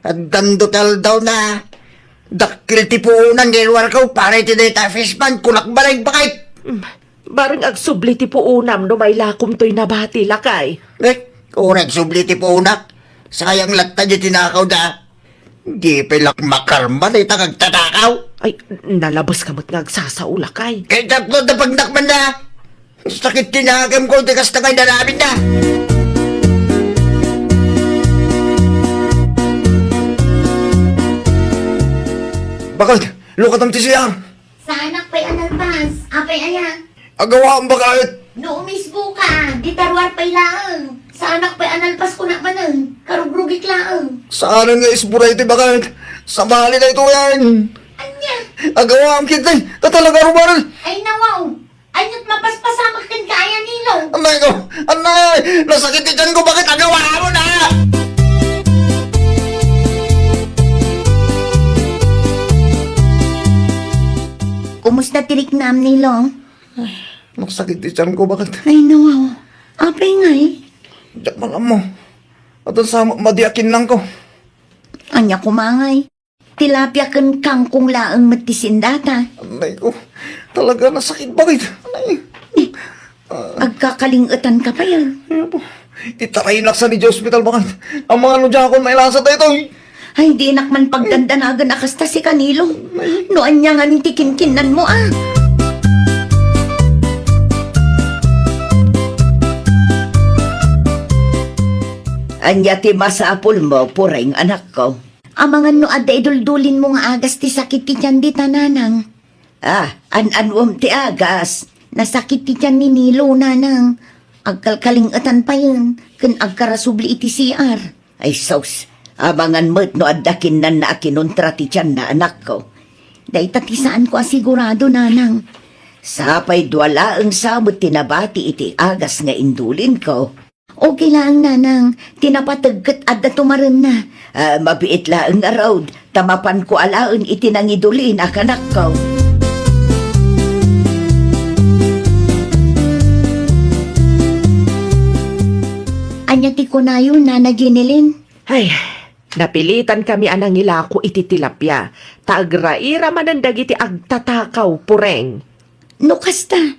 Addan do ti aldawna. Dakkel ti puonan nga iruarko para iti dayta fish pond, kunak baleg, baket. Mm, bareng agsubli ti puonam no mailakom toy nabati, lakay. Eh, uray agsubli ti puonak. Sayang latta di tinakawda. Di pay la makarma dayta nga agtatakaw. Ay, nalabas ka met nga agsasao, lakay. Kay tapno da pagdakman na. Sakit ti nakemko ti kasta nga inaramidna. Baket, lukatam ti C R. Saanak pay a nalpas. Apay aya? Agawaam, baket. No umisbo ka, di taruar pay laeng. Saanak pay a nalpas, kunak manen. Karugrugik laeng. Saanen nga isburay ti baket. Sabali daytoyen. Ania? Agawaam ketdi. Ta talaga ruar. Ay, nawaw. Ay, nat mapaspasamak ken kaya, Nilo. Anay ko, anay, nasakit ti tiyan ko, baket? Agawaam na. Kumusta ti riknam, Nilo? Ay, nasakit ti tiyan ko, baket? Ay, nawaw. Apay ngay? Diak man ammo. Addan sa madi a kinnangko. Ania koma ngay? Tilapia ken kangkong laeng met ti sindata. Anay ko, talaga nasakit, baket. Anay. Eh, agkakaling-etan ka pay, a. Ay, apo. Itaraynak sa di ospital, baket. Amangan no diakon mailasa daytoy. Ay, dinak man pagdandanagan a kasta si Kanilo. Ay. No ania ngamin ti kinkinnanmo, a. Ania ti masapulmo, Pureng, anakko? Amangan no adda iduldulinmo nga agas ti sakit ti tiyan dita, nanang. Ah, an-anuem ti agas? Nasakit ti tiyan ni Nilo, nanang. Agkalkaling-etan payen, ken agkarasubli iti C R. Ay sus, amangan met no adda kinnanna a kinuntra ti tianna, anakko. Dayta ti saanko a sigurado, nanang. Sapay dua laeng sa met ti nabati iti agas nga indulinko. Okay laeng, nanang, ti napateg ket adda tumarenna. Ah, mabiit laeng ngarud, ta mapanko alaen iti nangidulin a kanakko. Ania ti kunayo, Nana Jenilyn? Ay, napilitankami a nangilako iti tilapia, ta agraira manen dagiti agtatakaw, Pureng. No kasta,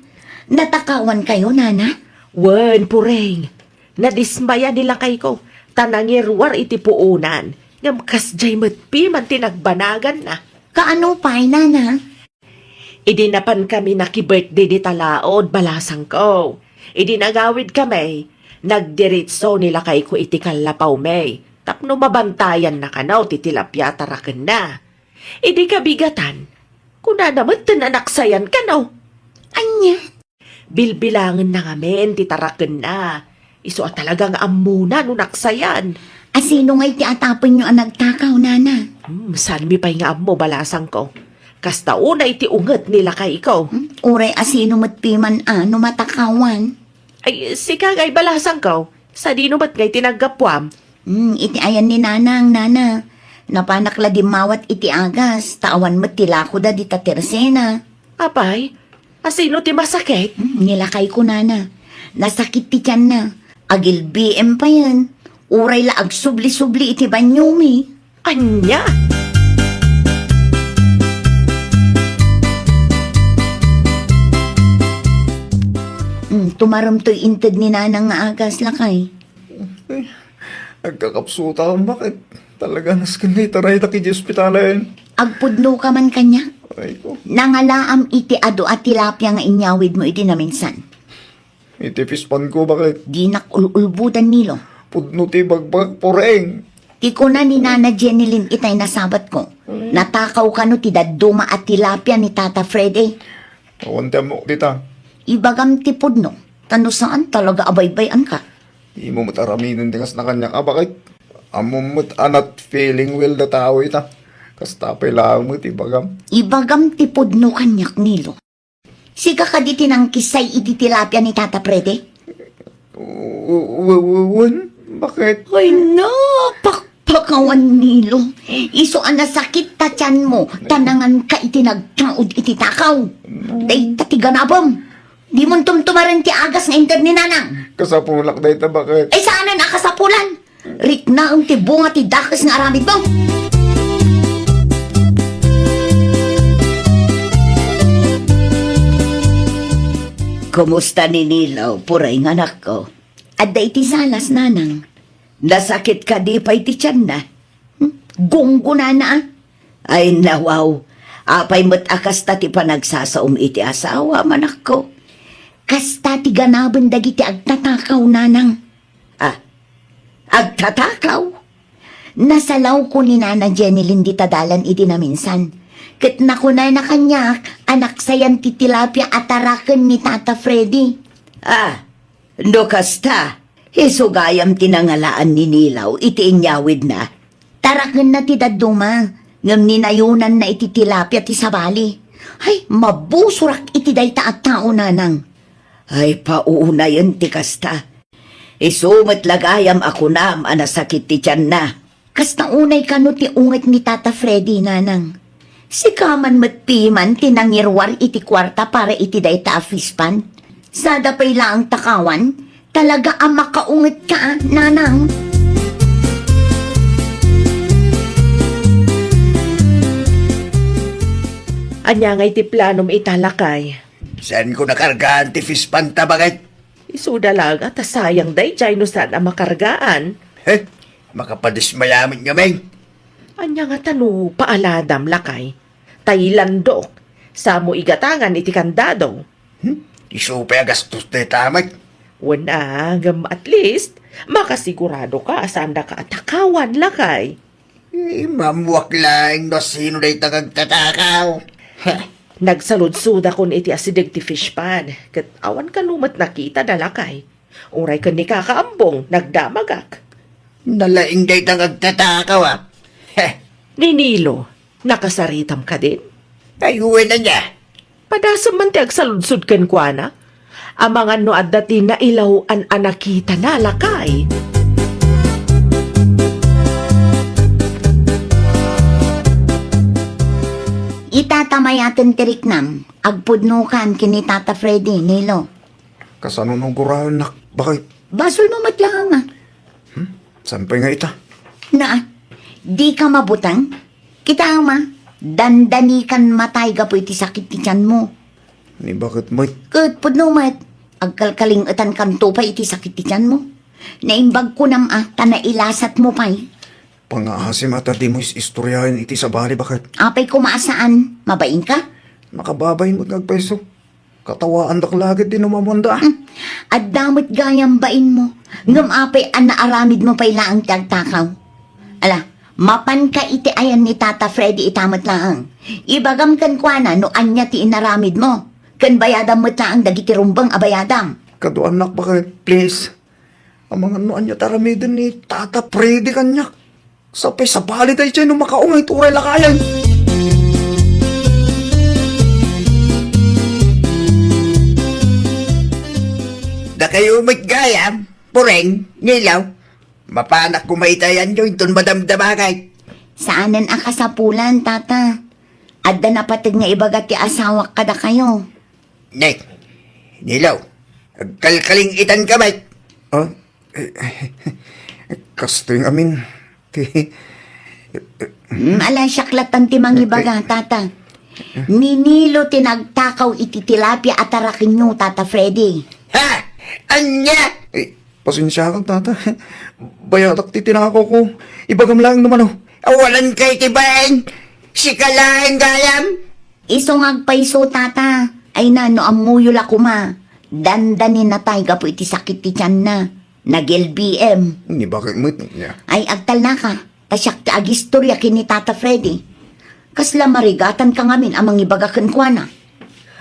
natakawankayo, nana? Wen, Pureng. Nadismaya ni lakayko, ta nangiruar iti puonan, ngem kasdiay met piman ti nagbanaganna. Kaano pay, nana? Idi napankami naki-birthday dita laod, balasangko. Idi nagawidkami, nagdiritso ni lakayko iti kallapawmi, tapno mabantayanna kano ti tilapia a tarakenna. Idi kabigatan, kunana metten a naksayan kano. Ania? Bilbilangenna ngamin ti tarakenna. Isu a talaga nga ammona no naksayan. Asino ngay ti atapenyo a nagtakaw, nana? Hmm, saanmi pay nga ammo, balasangko. Kasta unay ti unget ni lakayko. Hmm, uray asino met piman a no matakawan? Ay, sika ngay, balasangko. Sadino met ngay ti naggapuam? Hmm, iti ayan ni nanang, nana. Napanak la dimmawat iti agas, ta awan met ti lakoda dita tersena. Apay, asino ti masakit? Hmm, ni lakayko, nana. Nasakit ti tianna. Agilbiim payen. Uray la agsubli-subli iti banyomi. Ania? Hmm, tumarem toy inted ni nanang nga agas, lakay. Ay, agkakapsuta, baket? Talaga nasken nga itaraydak iti ospitalen. Agpudno ka man kaniak? Ay ko. Nangalaam iti adu a tilapia nga inyawidmo iti naminsan. Iti fish pond ko, baket? Dinak ul-ulbodan, Nilo. Pudno ti bagbagak, Pureng. Ti kuna ni Nana Jenilyn itay nasabatko. Natakaw kano ti dadduma a tilapia ni Tata Freddy? Awan ti ammo dita. Ibagam ti pudno, ta no saan talaga a baybay-anka. Dimo met aramiden ti kasna kaniak a baket. Ammom met a not feeling well da tao ita. Kasta pay laeng met ibagam. Ibagam ti pudno kaniak, Nilo. Sika kadi ti nangkissay iti tilapia ni Tata Freddy? W-, w-, w-, wen, baket? Ay, napakpakawan, Nilo. Isu a nasakit ta tianmo, ta nanganka iti nagtaud iti takaw. Dayta ti ganabem. Dimon tumtumaren ti agas nga inted ni Nanang. Kasapulak dayta, baket? Ay, saanen a kasapulan. Riknaem ti bunga ti dakes nga aramidmo. Kumusta ni Nilo, Pureng, anakko? Adda iti salas, Nanang. Nasakit kadi pay ti tianna? Hmm? Gunggonana, a? Ay, nawaw. Apay met a kasta ti panagsasaom iti asawa, manakko? Kasta ti ganaben dagiti agtatakaw, Nanang. Ah, agtatakaw? Nasalawko ni Nana Jenilyn dita dalan idi naminsan. Ket nakunana kaniak a naksayan ti tilapia a taraken ni Tata Freddy. Ah, no kasta, isu gayam ti nangalaan ni Nilaw iti inyawidna. Tarakenna ti dadduma, ngem ninayonanna iti tilapia ti sabali. Ay, mabusorak iti dayta a tao, Nanang. Ay, paunayen ti kasta. Isu met la gayam a kunam a nasakit ti tianna. Kasta unay kano ti unget ni Tata Freddy, Nanang. Sika man met piman ti nangiruar iti kuarta para iti dayta a fish pond. Sada pay laeng takawan, talaga a makaungetka, Nanang. Ania ngay ti planom ita, lakay? Saanko nakargaan ti fish pond ta, baket? Isuda laeng a ta sayang daydiay no saan a makargaan. He, makapadismaya met ngamin. Ania ngata no paaladam, lakay? Tay landok, samo igatangan iti kandado. Hmm? Isu pay a gastos dayta met. Wen a, ngem at least, makasiguradoka a saandaka a takawan, lakay. Imammuak laeng no sino dayta nga agtatakaw. Heh. Nagsaludsodakon iti asideg ti fish pond, ket awan kano met nakitada, lakay. Uray ken ni Kaka Ambong, nagdamagak. Nalaing dayta nga agtatakaw, a. Heh. Ni Nilo, nakasaritam kadin? Ay, wen ania. Padasem man ti agsaludsod kenkuana. Amangan no adda ti nailaw-an a nakitana, lakay. Ita ta mayaten ti riknam, agpudnokan ken ni Tata Freddy, Nilo. Kasano no guraennak, baket? Basolmo met laeng, a. Hmm? Saan pay nga ita? Na, dika mabuteng? Kitaem, a, dandanikan matay gapu iti sakit ti tianmo. Ni baket met? Ket pudno met, agkalkaling-etankanto pay iti sakit ti tianmo. Naimbag kunam a, ta nailasatmo pay. Pangngaasim a ta dimo is-istoriaen iti sabali, baket. Apay koma a saan? Mabainka? Makababain met nga agpayso. Katawaandak la ketdi no maammoanda. Hmm. Adda met gayam bainmo. Ngem apay a naaramidmo pay laeng ti agtakaw? Ala, mapanka iti ayan ni Tata Freddy ita met laeng. Ibagam kenkuana no ania ti inaramidmo. Ken bayadam met laeng dagiti rumbeng a bayadam. Kaduaennak, baket, please. Amangan no ania ti aramiden ni Tata Freddy kaniak. Sapay sabali daydiay no makaunget uray lakayen. Dakayo met gayam, Pureng, Nilaw. Mapanak koma iti ayanyo inton madamdamagay. Saanen a kasapulan, Tata. Adda napateg nga ibaga ti asawak kadakayo. Nek, Nilaw, agkalkaling-itanka met. Ah, eh, kastoy ngamin. Ti, mm, ala, siak lattan ti mangibaga, eh, eh, Tata. Ni Nilo ti nagtakaw iti tilapia a tarakenyo, Tata Freddy. Ha? Ania? Eh, pasensiakan, Tata. Bayadak ti tinakaw ko. Ibagam laeng no mano. Awanan kay ti bain. Sika laeng gayam. Isu nga agpayso, Tata. Ay na, no ammoyo la koma. Dandani natay gapu iti sakit ti tianna. Nag-L B M. Ni baket met, nia? Ay, agtalnaka. Ta siak ti agistoria ken ni Tata Freddy. Kasla marigatanka ngamin a mangibaga kenkuana.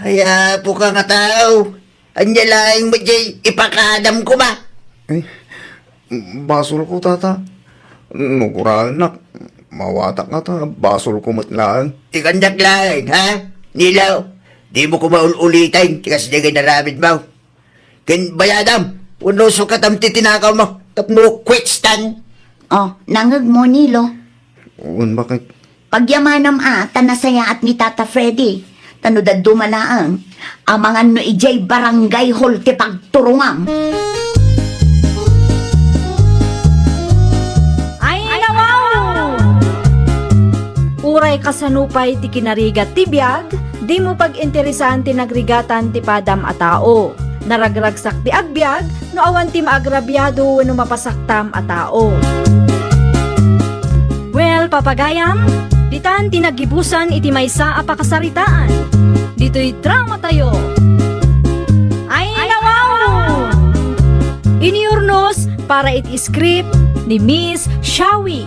Ay, apoka nga tao. Ania laeng met jay ipakaadam koma? Eh, basolko, Tata. No guraennak, mawatak ngata, basolko met laeng. Ti kaniak laeng, ha? Nilo, dimo koma ul-uliten ti kasdiay nga inaramidmo. Ken bayadam, wenno sukatam ti tinakawmo tapno kwestan. Oh, nangngegmo, Nilo? Wen, bakit? Pagyamanam a, ta nasayaat ni Tata Freddy. Ta no dadduma laeng, amangan no idiay barangay hall ti pagturongam. Ay, nawaw! Uray kasano pay ti kinarigat ti biag, dimo pag-interesan ti nagrigatan ti padam a tao. Naragragsak ti agbiag no awan ti maagrabiado wenno mapasaktam a tao. Well, papagayam, ditan ti naggibusan iti maysa a pakasaritaan. Ditoy dramatayo. Ay, nawaw! Inurnos para iti script ni Miss Shawi.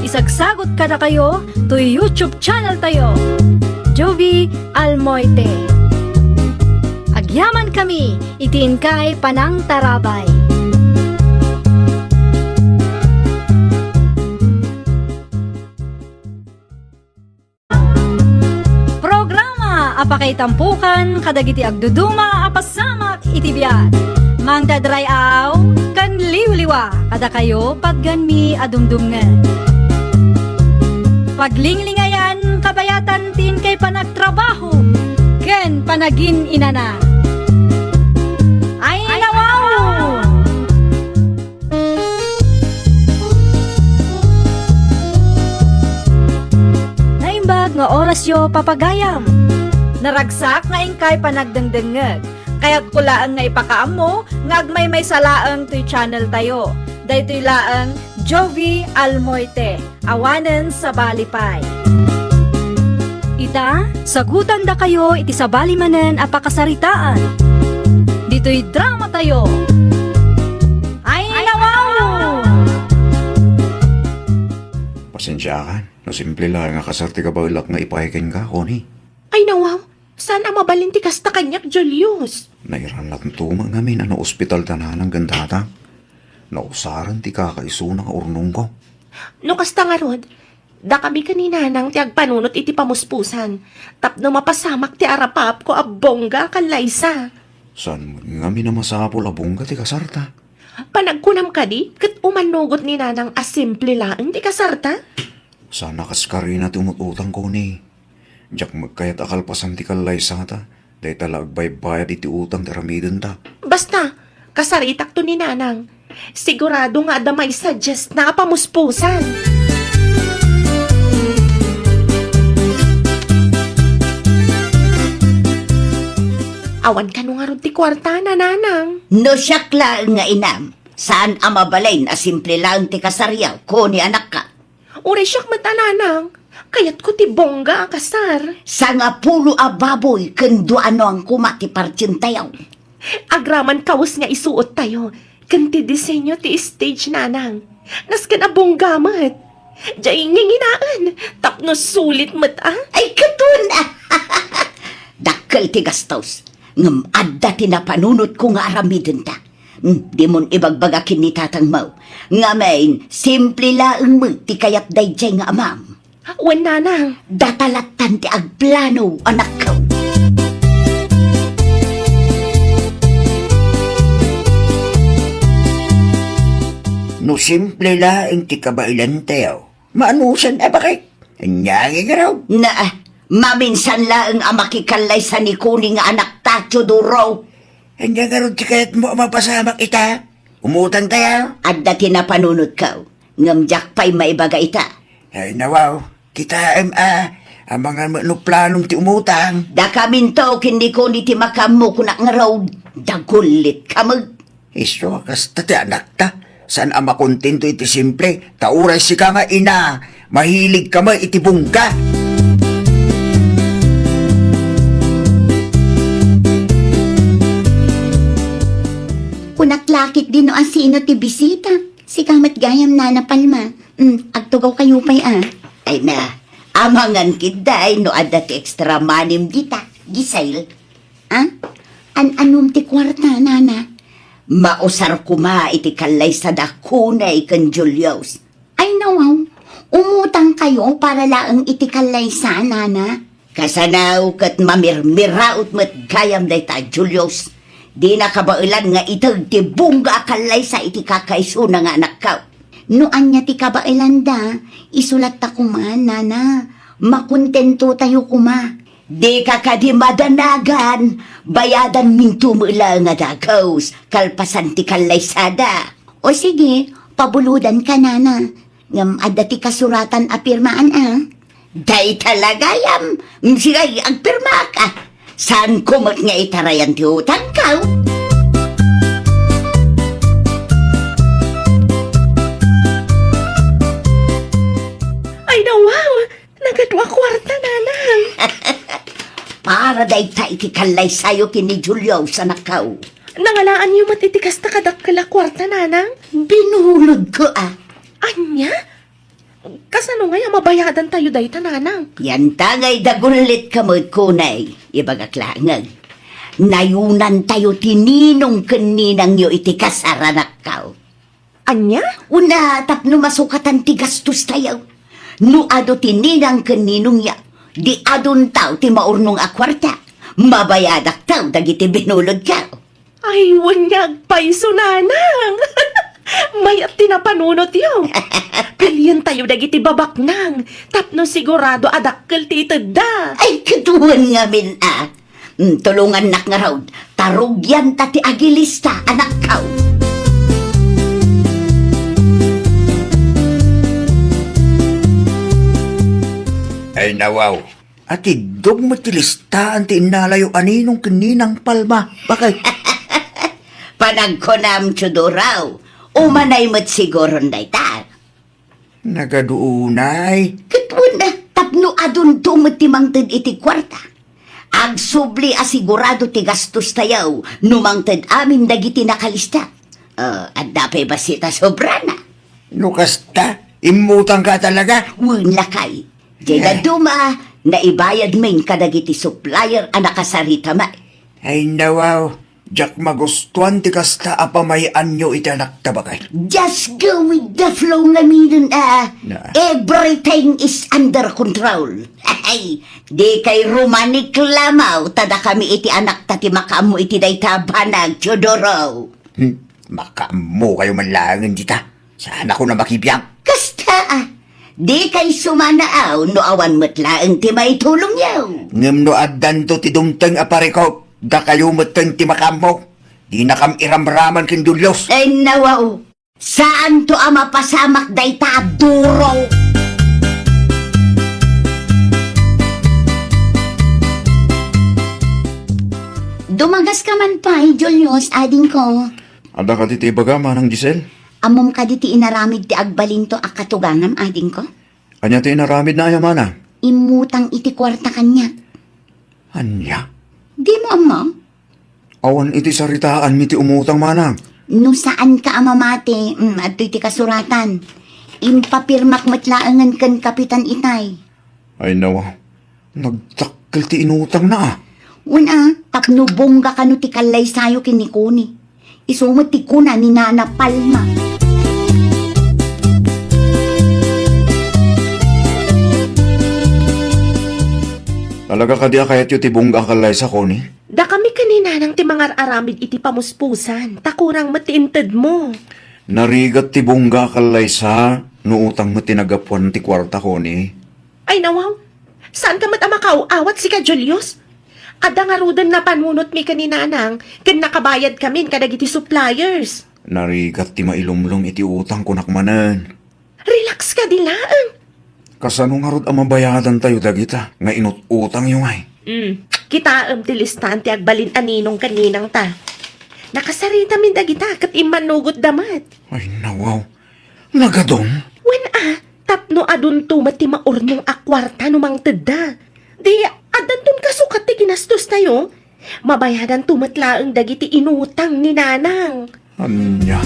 Isagsagot kadakayo toy YouTube channel tayo, Jovi Almoite. Agyaman kami iti inkay panangtarabay. Programa a pakaitampokan kadagiti agduduma a pasamak iti biag. Mangdadray-aw ken liwliwa kadakayo patgenmi a dumdumngeg. Paglinglingayan kabayatan ti inkay panagtrabaho ken panagin-inana. Ay, nawaw! Naimbag nga orasyo, papagayam. Naragsak nga inkay panagdengdengngeg. Kayatko laeng nga ipakaammo nga agmaymaysa laeng toy channel tayo. Daytoy laeng Jovi Almoite. Awanen sabali pay. Ita, sagutandakayo iti sabali manen a pakasaritaan. Ditoy dramatayo. Ay, nawaw! Pasensiakan no simple laeng a kasar ti kabaelak nga ipaay kenka, Connie. Ay, nawaw! Saan a mabalin ti kasta kaniak, Julius? Nairannak to met ngamin a naospital da nanang ken tatang. Nausaren ti kakaisuna nga urnongko. No kasta ngarud, dakami ken ni nanang ti agpanunot iti pamuspusan, tapno mapasamak ti arapaapko a bongga a kallaysa. Saan met ngamin a masapul a bongga ti kasarta? Panagkunam kadi, ket umannugot ni nanang a simple laeng ti kasarta? Saan a kas karina ti umut-utang, Connie. Diak met kayat a kalpasan ti kallaysata, dayta la agbaybayad iti utang ti aramidenta. Basta, kasaritakto ni nanang. Sigurado nga adda maisuggest na a pamuspusan. Awan kano ngarud ti kuartana, nanang. No siak laeng nga inam, saan a mabalin a simple laeng ti kasaryo, Connie anakko. Uray siak met a nanang, kayatko ti bongga a kasar. Sangapulo a baboy ken dua a nuang koma ti partientayo. Agraman kawes nga isuottayo ken ti disenyo ti stage, nanang. Nasken a bongga met. Diay nginginaen tapno sulit met a. Ay, katon! Dakkel ti gastos, ngem adda ti napanunotko nga aramidenta. Hmm, dimon ibagbaga ken ni tatangmo. Ngamin, simple laeng met ti kayat daydiay nga amam. Wen, nanang. Data lattan ti agplano, anakko. No simple laeng ti kabaelantayo, maanusan a bakit? Ania ngay ngarud? Naa, maminsan laeng a makikallaysa ni Connie nga anakta, Teodoro. Ania ngarud ti kayatmo a mapasamak ita? Umutangtayo? Adda ti napanunotko, ngem diak pay maibaga ita. Ay, nawaw, kitaem a, amangan met no planom ti umutang. Dakaminto ken ni Connie ti makaammo, kunak ngarud, dagullitka met. Isu a kasta ti anakta. Saan a makontento iti simple, ta uray sika nga ina, mahiligka met iti bongga. Kunak la ketdi no asino ti bisita. Sika met gayam, Nana Palma. Mm, agtugawkayo pay a. Ay na, amangan ketdi no adda ti extra money-m dita, Giselle. Ah? An-anom ti kuarta, nana? Mausar koma iti kallaysada kunay ken Julius. Ay, nawaw. Umutangkayo para laeng iti kallaysa, nana? Kasano ket mamirmiraot met gayam dayta, Julius. Dina kabaelan nga iteg ti bungga a kallaysa iti kakaisuna nga anakkaw. No ania ti kabaelanda, isu latta koma, nana. Makontentotayo koma. Dika kadi madanagan, bayadanminto met laeng a dagus, kalpasan ti kallaysada. O sige, pabulodanka, nana. Ngem adda ti kasuratan a pirmaan, a? Dayta la gayam, sige, agpirmak, a. Saanko met nga itarayan ti utangko? Ay, nawaw! Nagadua kuarta, nanang. Para dayta iti kallaysayo ken ni Julius, anakko. Nangalaanyo met iti kasta kadakkel a kuarta, nanang? Binulodko, a. Ania? Kasano ngay a mabayadantayo dayta, nanang? Yanta ngay dagullitka met kunay, ibagak laeng. Nayonantayo ti ninong ken ninangyo iti kasar, anakko. Ania? Una, tapno masukatan ti gastostayo. No adu ti ninang ken ninongyo, di aduntaw ti maurnong a kuarta. Mabayadaktaw dagiti binulodko. Ay, wen nga agpayso, nanang. Mayat ti napanunotyo. Pilientayo dagiti babaknang tapno sigurado a dakkel ti itedda. Ay, ket wen ngamin, a. Mm, tulongannak ngarud, ta rugianta ti agilista, anakko. Ay, nawaw. Atiddog met ti listaan ti innalayo a ninong ken ninang Palma, bakay. Panagkunam, Teodoro, umanay met siguron dayta. Nagadu unay. Ket wen, tapno adunto met ti mangted iti kuarta. Agsubli a sigurado ti gastostayo no mangted amin dagiti nakalista. Ah, adda pay bassit a sobrana. No kasta, immutangka talaga? Wen lakay. Diay Eh. dadduma, naibayadmin kadagiti supplier a nakasarita met. Ay, nawaw. Diak magustuan ti kasta a pamay-anyo iti anakta, bakay. Just go with the flow ngaminen, a. Na. Everything is under control. Ay, dikay rumaniklamo, ta dakami iti anakta ti makaammo iti dayta a banag, Teodoro. Hmm, makaammokayo man laengen dita. Saanakon a makibiag. Kasta, a. Dikay sumanaaw no awan met laeng ti maitulongyo. Ngem no addanto ti dumteng a parikop, dakayo metten ti makaammo. Dinakam iramraman ken Julius. Ay, nawaw. Saanto a mapasamak dayta a duro. Dumagaska man pay, Julius, adingko. Adda kadi ti ibagam, Manang Giselle? Ammom kadi ti inaramid ti agbalinto a katugangam, adingko? Ania ti inaramidna aya, manang? Immutang iti kuarta kaniak. Ania? Dimo ammo? Awan iti saritaanmi ti umutang, manang. No saanka a mamati, mm, adtoy ti kasuratan. Impapirmak met laengen ken Kapitan Itay. Ay, nawa. Nagdakkel ti inutangna, a. Wen, a, tapno bungga kano ti kallaysayo ken ni Connie. Isu met ti kuna ni Nana Palma. Talaga kadi a kayatyo ti bungga a kallaysa, Connie? Dakami ken ni Nanang ti mangar-aramid iti pamuspusan, ta kurang met ti intedmo. Narigat ti bungga a kallaysa no utang met ti naggapuan ti kuarta, Connie. Ay, nawaw. Saanka met a makaaw-awat, sika, Julius? Adda ngaruden napanunotmi ken ni Nanang ken nakabayadkamin kadagiti suppliers. Narigat ti mailumlom iti utang, kunak manen. Relax kadi laeng. Kasano ngarud a mabayadantayo dagita nga inut-utangyo ngay? Mm, kitaem ti listaan ti agbalin a ninong ken ninangta. Nakasaritamin dagita ket immannugotda met. Ay, nawaw. Nagadun? Wen a, tapno adunto met ti maurnong a kuarta no mangtedda. Di, addanton kasukat ti ginastostayo. Mabayadanto met laeng dagiti inutang ni Nanang. Ania?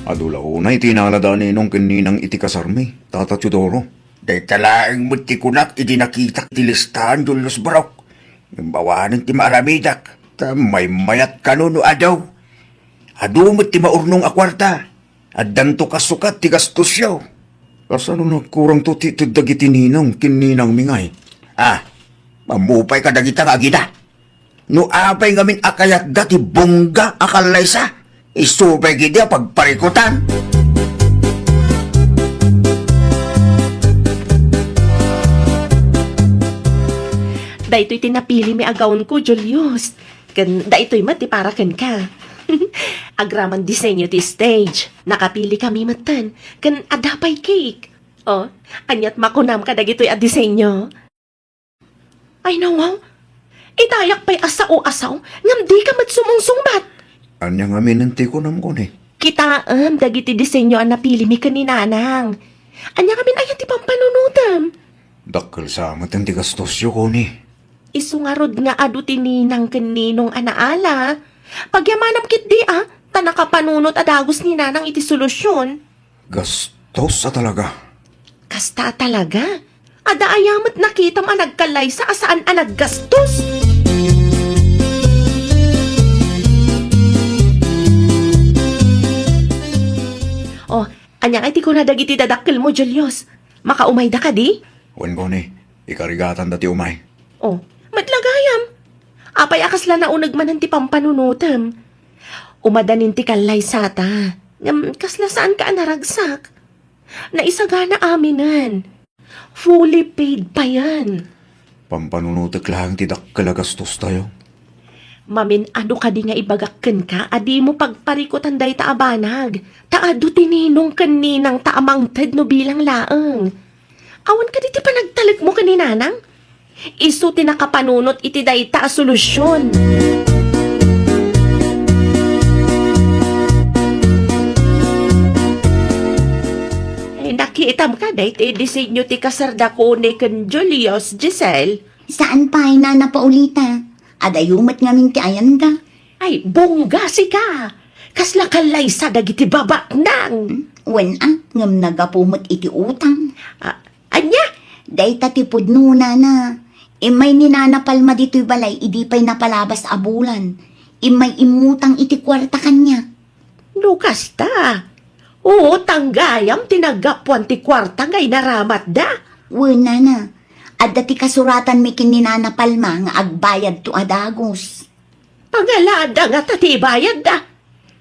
Adu la unay ti inalada a ninong ken ninang iti kasarmi, Tata Teodoro. Dayta laeng met ti kunak idi nakitak ti listaan, Julius Barok. Ngem awanen ti maaramidak, ta maymayat kano no adu. Adu met ti maurnong a kuarta. Addanto kasukat ti gastosyo. Kasano nagkurangto ti ited dagiti ninang ken ninangmi ngay? Ah, ammopay kadagita nga agina. No apay ngamin a kayatda ti bungga a kallaysa, isu pay ketdi a pagparikutan. Daytoy ti napilimi a gownko, Julius. Ken daytoy met ti para kenka. Agraman disenyo ti stage. Nakapilikami metten. Ken adda pay cake. Oh, aniat makunam kadagitoy a disenyo? Ay, nawaw. Itayak pay a sao a sao, ngem dika met sumungsungbat. Ania ngamin ti kunam, Connie? Kitaem dagiti disenyo a napilimi ken ni Nanang. Ania ngamin aya ti pampanunotem? Dakkel sa met ti gastosyo, Connie. Isu ngarud nga adu ti ninang ken ninong a naala. Pagyamanam ketdi a, ta nakapanunot a dagus ni Nanang iti solusion. Gastos a talaga. Kasta a talaga? Adda aya met nakitam a nagkallaysa a saan a naggastos? Oh, ania ngay ti kuna dagiti dadakkelmo, Julius? Makaumayda kadi? Wen, Connie, ikarigatanda ti umay. Oh, met la gayam. Apay a kasla nauneg manen ti pampanunotem? Umadanin ti kallaysata. Ngem kasla saanka a naragsak. Naisagana aminen. Fully paid payen. Pampanunotek laeng ti dakkel a gastostayo. Mamin-adu kadi nga ibagak kenka a dimo pagparikutan dayta a banag, ta adu ti ninong ken ninangta a mangted no bilang laeng. Awan kadi ti panagtalekmo ken ni Nanang? Isu ti nakapanunot iti dayta a solusion. Eh, nakitam ka dayta disenyo ti kasarda Connie ken Julius, Giselle? Saan pay, Nana Paulita. Adayo met ngamin ti ayanda. Ay, bungga sika! Kasla kallaysa dagiti babatnang! Hmm? Wen a, ngem nagapu met iti utang. Ah, ania? Dayta ti pudno, Nana. Immay ni Nana Palma ditoy balay idi pay napalabas a bulan. Immay immutang iti kuarta kaniak. No kasta, utang gayam ti naggapuan ti kuarta nga inaramatda. Wen, Nana. Adda ti kasuratanmi ken ni Nana Palma nga agbayadto a dagus. Pangalada ngata ti ibayadda.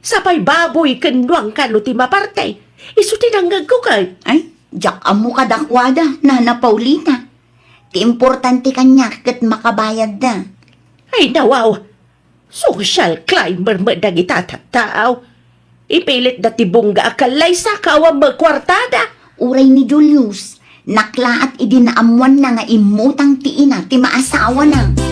Sapay baboy ken nuang kano ti maparte. Isu ti nangngegko ket. Ay, diak ammo kadakuada, Nana Paulita. Ti importante kaniak ket makabayadda. Ay, nawaw. Social climber met dagita tattao. Ipilitda ti bungga a kallaysa ket awan met kuartada. Uray ni Julius, naklaat idi naammoanna nga immutang ti ina ti maasawana.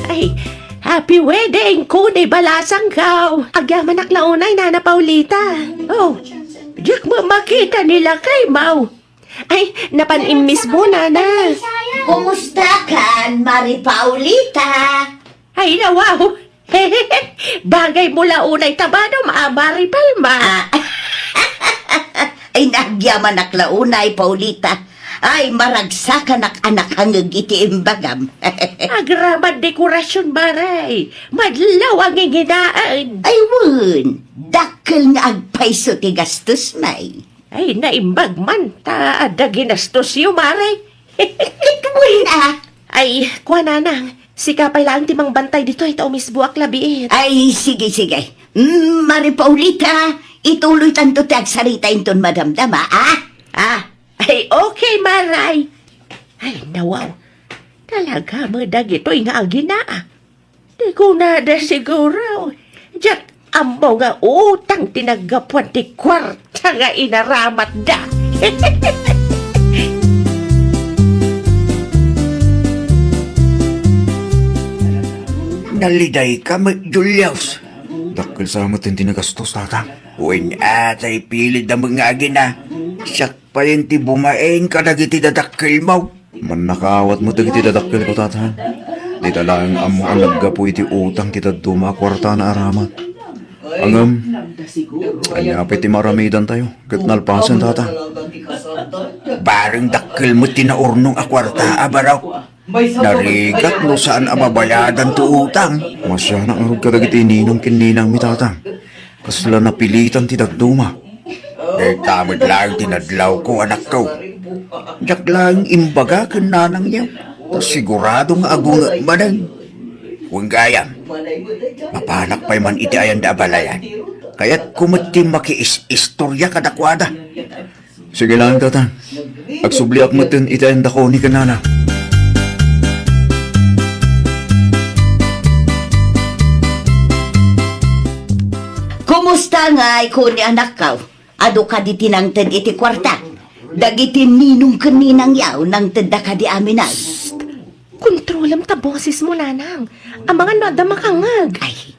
Ay, happy wedding, Connie Balasangkaw. Agyamanak la unay, Nana Paulita. Oh, diak met makita ni lakaymaw. Ay, napan immismo, Nana. Kumusta kan, Mari Paulita? Ay, nawaw. Bagaymo la unay ta badom a Mari Palma. Ah. Ay, nagyamanak la unay, Paulita. Ay, maragsakanak a nakangeg iti imbagam. Agraman dekorasion, Mari. Madlaw a nginginaen. Ay, wen. Dakkel nga agpayso ti gastos, may. Ay, naimbag man, ta adda ginastosyo, Mari. Ket wen a. Ay, kua, Nanang, sika pay laeng ti mangbantay ditoy ta umisboak la biit. Ay, sige, sige. Mm, Mari Paulita, ituloytanto ti agsarita inton madamdama, ah? Ah, ay, okay, Maray. Ay, nawaw. Talaga met dagitoy nga agina, ah. Ti kunada siguro, diak ammo nga utang ti naggapuan ti kuarta nga inaramatda. Nalidayka met, Julius. Dakkel sa met ti nagastos, tatang. Wen, a, tay pilid da met nga agina. Siak payen ti bumaen kadagiti dadakkelmo. Mannakaawat met dagiti dadakkelko, tatang. Dita laeng ammo a naggapu iti utang ti dadduma a kuarta a naaramat. Ngem, ania pay ti maaramidantayo ket nalpasen, tatang? Bareng dakkel met ti naurnong a kuarta a barok. Narigat no saan a mabayadan ti utang. Masianak ngarud kadagiti ninong ken ninangmi, tatang. Kasla napilitan ti dadduma. Dayta met laeng ti nadlawko, anakko. Diak laeng imbaga ken nanangyo, ta sigurado nga agunget manen. Wen gayam, mapanak pay man iti ayanda a balayan. Kayatko met ti makiis-istorya kadakuada. Sige laeng, tatang. Agsubliak metten iti ayanda Connie ken nanang. Kumusta ngay, Connie, anakko? Adu kadi ti nangted iti kuarta? Dagiti ninong ken ninangyo, nangtedda kadi amin? Kontrolam ta bosesmo, nanang. Amangan no adda makangngeg. Ay,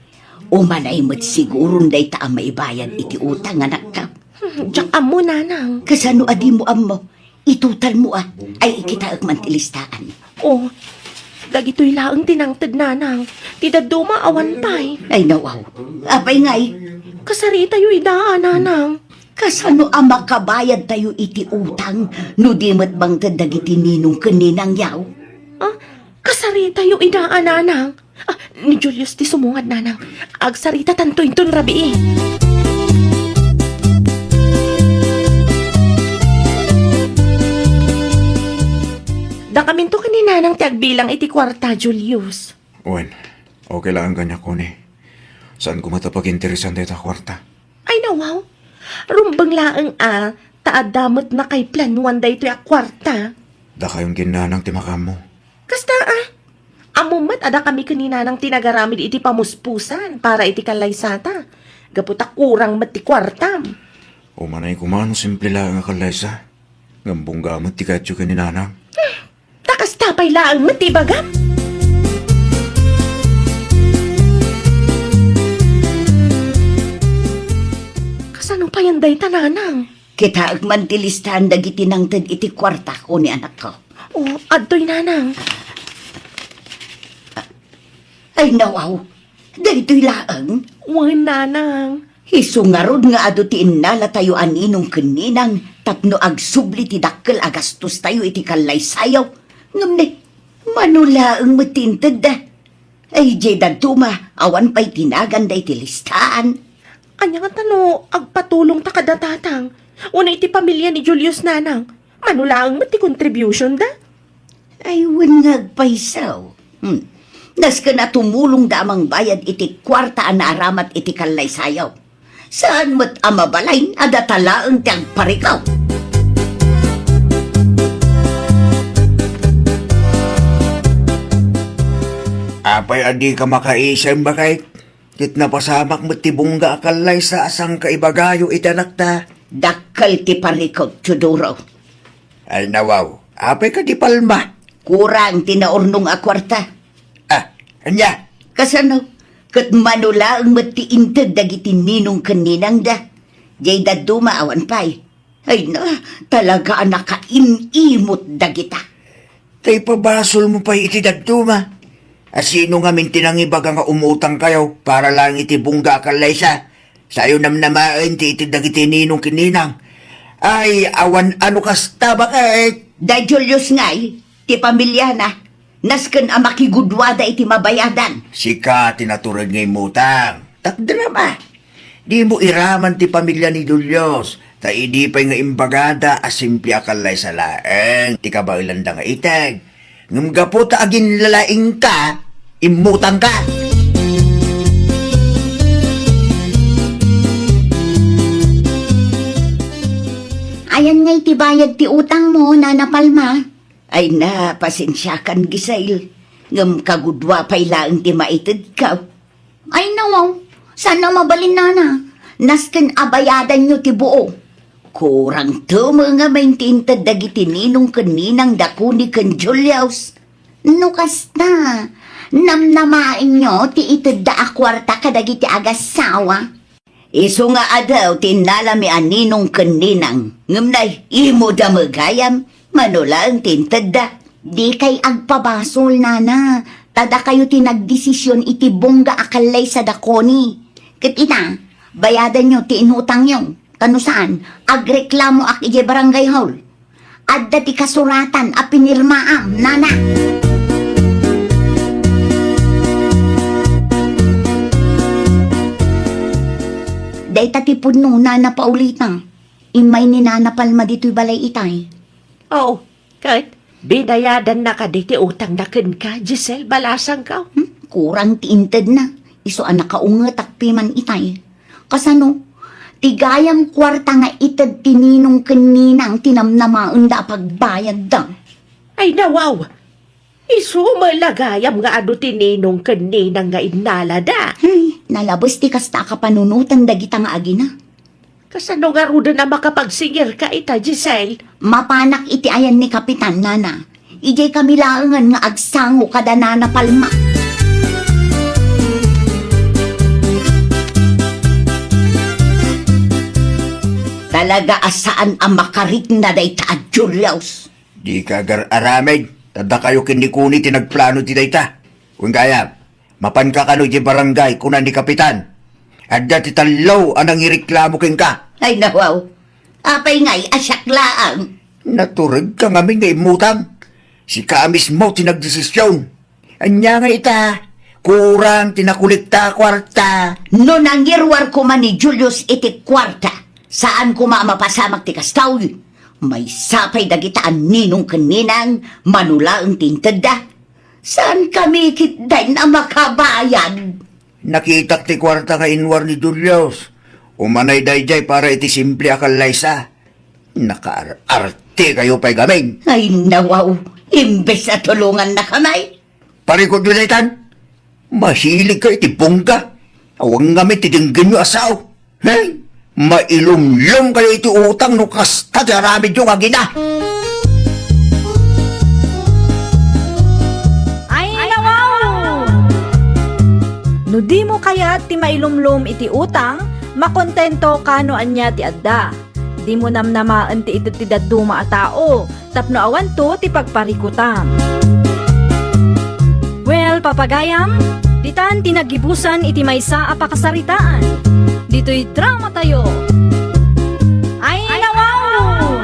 umanay met siguron dayta a maibayad iti utang, anakko. Hmm, diak ammo, nanang. Kasano a dimo ammo? Itutalmo, a. Ay, ikitaek man ti listaan. Oh, dagitoy laeng ti nangted, nanang. Ti dadduma awan pay. Ay, nawaw. Apay ngay? Kasaritayo ida, a, nanang. Kasano a makabayadtayo iti utang no di met mangted dagiti ninong ken ninangyo? Ah, kasaritayo ida, a, nanang. Ah, ni Julius ti sumungad, nanang. Agsaritatanto inton rabii. Dakaminto ken ni nanang ti agbilang iti kuarta, Julius. Wen, okay laeng kaniak, Connie. Saan koma ta paginteresan dayta a kuarta. Ay, nawaw. Rumbeng laeng, a, ta adda met nakaiplanuan daytoy a kuarta. Dakayon ken nanang ti makaammo. Kasta, a. Ammom met a dakami ken ni nanang ti nagaramid iti pamuspusan para iti kallaysata. Gapu ta kurang met ti kuartam. Umanay koma no simple laeng a kallaysa. Ngem bungga met ti kayatyo ken ni nanang. Ta kasta pay laeng met ti ibagam. Kasano payen dayta, nanang? Kitaek man ti listaan dagiti nangted iti kuarta, Connie, anakko. Oh, adtoy, nanang. Ay, nawaw. Daytoy laeng? Wen, nanang. Isu ngarud nga adu ti innalatayo a ninong ken ninang tapno agsubli ti dakkel a gastostayo iti kallaysayo. Ngem ne, mano laeng met ti intedda? Ay, diay dadduma, awan pay ti naganda iti listaan. Ania ngata no agpatulongta kada tatang? Wenno iti pamilia ni Julius, nanang? Mano laeng met ti contributionda? Ay, wen nga agpayso. Hmm. Nasken a tumulongda a mangbayad iti kuarta a naaramat iti kallaysayo. Saan met a mabalin a data laeng ti agparikaw. Apay a dika makaisem, baket? Ket napasamak met ti bungga a kallaysa a sangkaibagayo iti anakta. Dakkel ti parikut, Teodoro. Ay, nawaw, apay kadi palma? Kurang ti naurnong a kuarta. Ah, ania? Kasano? Ket mano laeng met ti inted dagiti ninong ken ninangda. Diay dadduma awan pay. Ay na, talaga a nakaim-imot dagita. Tay pabasolmo pay iti dadduma. A, sino ngamin ti nangibaga nga umutangkayo para laeng iti bungga a kallaysa? Sayo namnamaen ti ited dagiti ninong ken ninang. Ay, awan a no kasta, baket. Da Julius ngay, ti pamiliana, nasken a makigudwada iti mabayadan. Sika ti natured nga immutang. Takderem a. Dimo iraman ti pamilia ni Julius, ta idi pay nga imbagada a simple a kallaysa laeng ti kabaelanda nga ited. Ngem gapu ta aginlalaingka, immutangka. Ayan ngay ti bayad ti utangmo, Nana Palma. Ay na, pasensiakan, Giselle. Ngem kagudua pay laeng ti maitedko. Ay, nawaw. Saan a mabalin, Nana. Nasken a bayadanyo ti buo. Kurang teme ngamin ti inted dagiti ninong ken ninang da Connie ken Julius. No kasta, Namnamaenyo ti itedda a kuarta kadagiti agassawa? Isu nga adu ti innalami a ninong ken ninang, ngem nay, imo da met gayam, mano laeng ti intedda. Dikay agpabasol, nana, ta dakayo ti nagdesisyon iti bongga a kallaysa da Connie. Ket ita, bayadanyo ti inutangyo, ta no saan, agreklamoak idiay barangay hall. Adda ti kasuratan a pinirmaam, nana. Dayta ti pudno, Nana Paulita. Immay ni Nana Palma ditoy balay itay. Oo, ket binayadanna kadi ti utangna kenka, Giselle, balasangko? Hmm? Kurang ti intedna. Isu a nakaungetak piman itay. Kasano? Ti gayam kuarta nga ited ti ninong ken ninang ti namnamaenda a pagbayadda. Ay, nawaw! Isu met la gayam nga adu ti ninong ken ninang nga innalada. Ay, nalabes ti kasta a kapanunotan dagita nga agina. Kasano ngaruden a makapagsingirka ita, Giselle? Mapanak iti ayan ni Kapitan, nana. Idiay kami laengen nga agsango kada Nana Palma. Talaga a saan a makarikna dayta a Julius. Dika agar-aramid, ta dakayo ken ni Connie ti nagplano ti dayta. Wen gayam, mapanka kano idiay barangay, kuna ni Kapitan. Adda ti tallo a nangireklamo kenka. Ay, nawaw. Apay ngay a siak laeng? Naturedka ngamin nga immutang. Sika a mismo ti nagdesisyon. Ania nga ita, kurang ti nakolekta a kuarta. No nangiruar koma ni Julius iti kuarta, saan koma a mapasamak ti kasta. Maysa pay dagita a ninong ken ninang, mano laeng ti intedda. Saan kami ketdin a makabayad? Nakitak ti kuarta nga inruar ni Julius. Umanay daydiay para iti simple a kallaysa. Nakaar-arte kayo pay gamin. Ay, nawaw. Imbes a tulongannakami. Parikutyo daytan. Mahilig ka iti bongga. Awan ngamin ti denggenyo a sao. Hey, mailumlom kayo iti utang no kasta ti aramidyo nga agina. Ay, nawaw! No dimo kayat ti mailumlom iti utang, makontento ka no ania ti adda. Dimo namnamaen ti ited ti dadduma a tao, tapno awanto ti pagparikutam. Well, papagayam, ditan ti naggibusan iti maysa a pakasaritaan. Ditoy dramatayo. Ay, nawaw!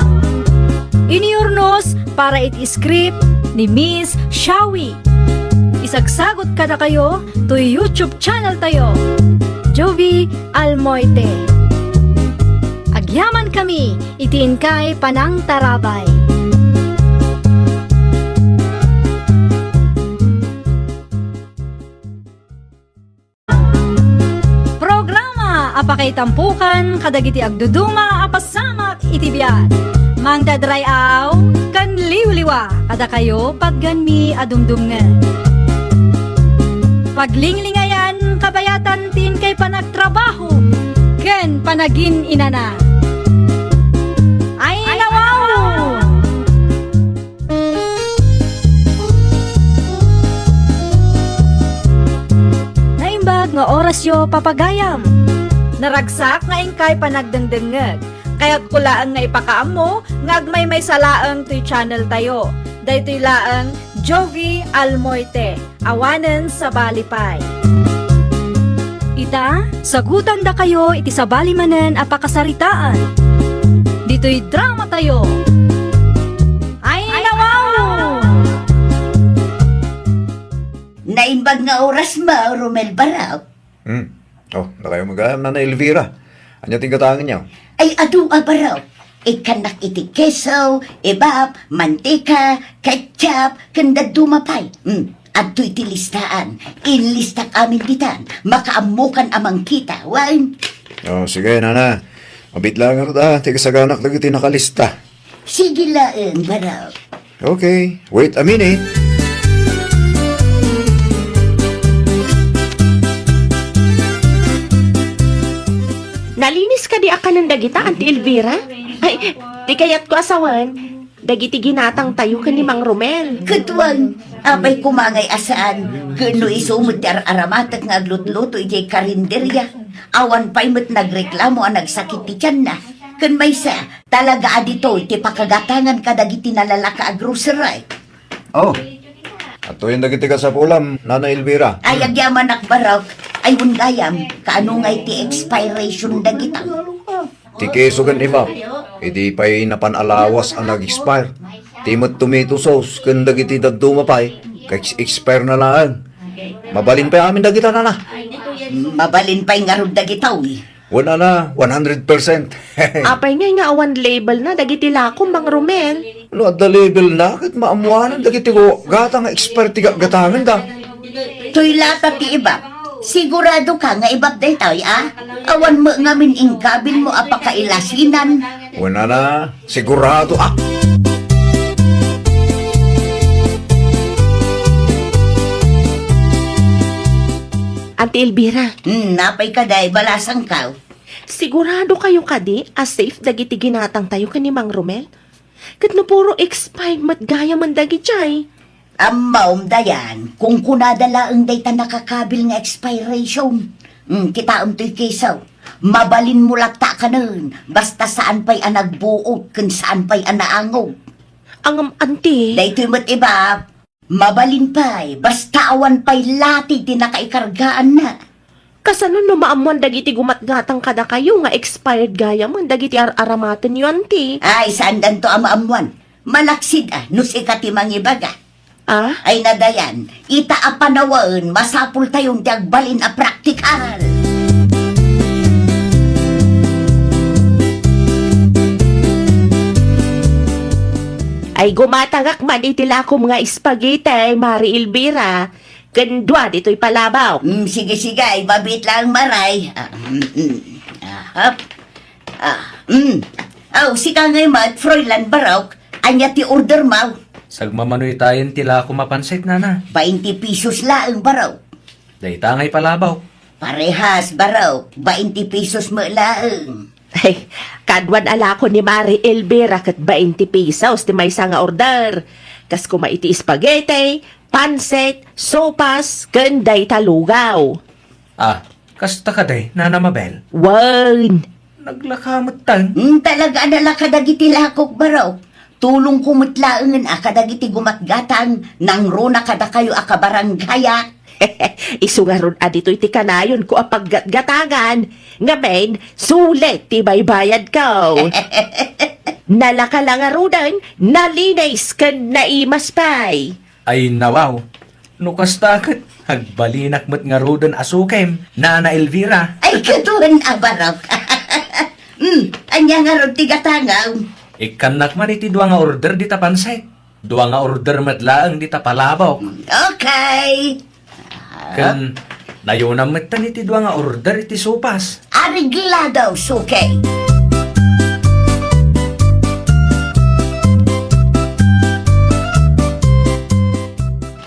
Iniurnos para iti script ni Miss Shawi. Isagsagot kadakayo toy YouTube channel tayo, Jovi Almoite. Agyamankami iti inkay panangtarabay. Programa a pakaitampokan kadagiti agduduma a pasamak iti biag. Mangdadray-aw ken liwliwa kadakayo patganmi a dumdumngeg. Paglinglingayan kabayatan ti inkay panagtrabaho ken panagin-inana. Ay, nawaw! Naimbag nga orasyo, papagayam. Naragsak nga inkay panagdengdengngeg. Kayatko laeng nga ipakaammo nga agmaymaysa laeng toy channel tayo. Daytoy laeng Jovi Almoite, awanen sabali pay. Ita, sagutandakayo iti sabali manen a pakasaritaan. Ditoy dramatayo. Ay, nawaw! Naimbag nga oras mo, Romel Barok. Hmm. Oh, dakayo met gayam, Nana Elvira. Ania ti inggatangenyo? Ay, adu a, Barok. Ikkannak iti keso, ibap, mantika, ketchup, ken dadduma pay. Hmm. Adtoy ti listaan. Inlistak amin ditan. Makaammokan a mangkita, wen? Oh, sige, Nana. Mabiit laeng ngarud, ah, ti kasaganak dagiti nakalista. Sige laeng, Barok. Okay, wait a minute. Nalinis kadi a kanen dagita, Auntie Elvira? Ay, ti kayatko a sawen, dagiti ginatangtayo ken ni Mang Romel. Ket wen, apay koma ngay a saan, ken no isu met ti ar-aramatek nga aglutluto idiay karinderia, awan pay met nagreklamo a nagsakit ti tianna. Ken maysa, talaga a ditoy ti pakagatangan kadagiti nalalaka a grocery. Oh, adtoyen dagiti kasapulam, Nana Elvira. Ay, agyamanak, Barok. Ay, wen gayam, kaano ngay ti expiration dagita? Ti keso ken ibab, idi pay napan a lawas a nag-expire. Ti met tomato sauce ken dagiti dadduma pay, ka-ex-, expire na laeng. Mabalin pay amin dagita, Nana. Mabalin pay ngarud dagita, uy. Wen a, one hundred percent. Apay ngay nga awan label na dagiti lakom, Mang Romel? No adda label na, ket maammoanan dagiti gatang nga expire ti gagatangenda. Toy lata ti ibab. Sigurado ka nga ibab daytoy, a? Awan met ngamin inkabilmo a pakailasinan. Wen a, sigurado, a. Auntie Elvira. Hmm, apay kadi, balasangko? Sigurado kayo kadi a safe dagiti ginatangtayo ken ni Mang Romel? Ket no puro expired met gayamen dagijay? Ammom, Dayan, kunkunada laeng dayta nakakabil nga expiration. Hmm, kitaem toy keso. Mabalinmo latta a kanen, basta saan pay a nagbuot ken saan pay a naangog. Ngem, Auntie. Daytoy met ibab. Mabalin pay, basta awan pay lati ti nakaikargaanna. Kasano no maammoan dagiti gumatgatang kadakayo nga expired gayamen dagiti ar-aramatenyo, Auntie? Ay, saandanto a maammoan. Malaksid a no sika ti mangibaga. Ah? Ay, Dayan, ita a panawen, masapultayon ti agbalin a praktikal. Ay, gumatangak man iti lakom nga spaghetti, Mari Elvira. Ken dua ditoy palabok. Mm, sige, sige, ay, mabiit laeng, Mari. Ah, mm, mm. Ah, hop. Ah, mm. Aw, sika ngay met, Froilan Barok. Ania ti order mo? Sagmamanoy tayen ti lakom a pansit, Nana. Bainti pesos laeng, Barok. Dayta ngay palabok. Parehas, Barok. Bainti pesos met laeng. Ay, kaduan a lako ni Mari Elvira ket bainti pesos ti maysa nga order. Kas koma iti spaghetti, pansit, sopas, ken dayta lugaw. Ah, kasta kadi, Nana Mabel? Wen. Naglaka metten? Hmm, talaga a nalaka dagiti lakok, Barok. Tulongko met laengen a kadagiti gumatgatang, nangruna kadakayo a kabarangayak. Isu ngarud a ditoy ti kanayonko a paggatgatangan, ngamin, sulit ti baybayadko. Nalaka la ngaruden, nalinis ken naimas pay. Ay, nawaw. No kasta ket, agbalinak met ngaruden a sukem, Nana Elvira. Ay, kaduan a Barok. Hmm, ania ngarud ti gatangam? Ikkannak man iti dua nga order dita pansit. Dua nga order met laeng dita palabok. Okay. Ken nayonam metten iti dua nga order iti sopas. Areglado, suki.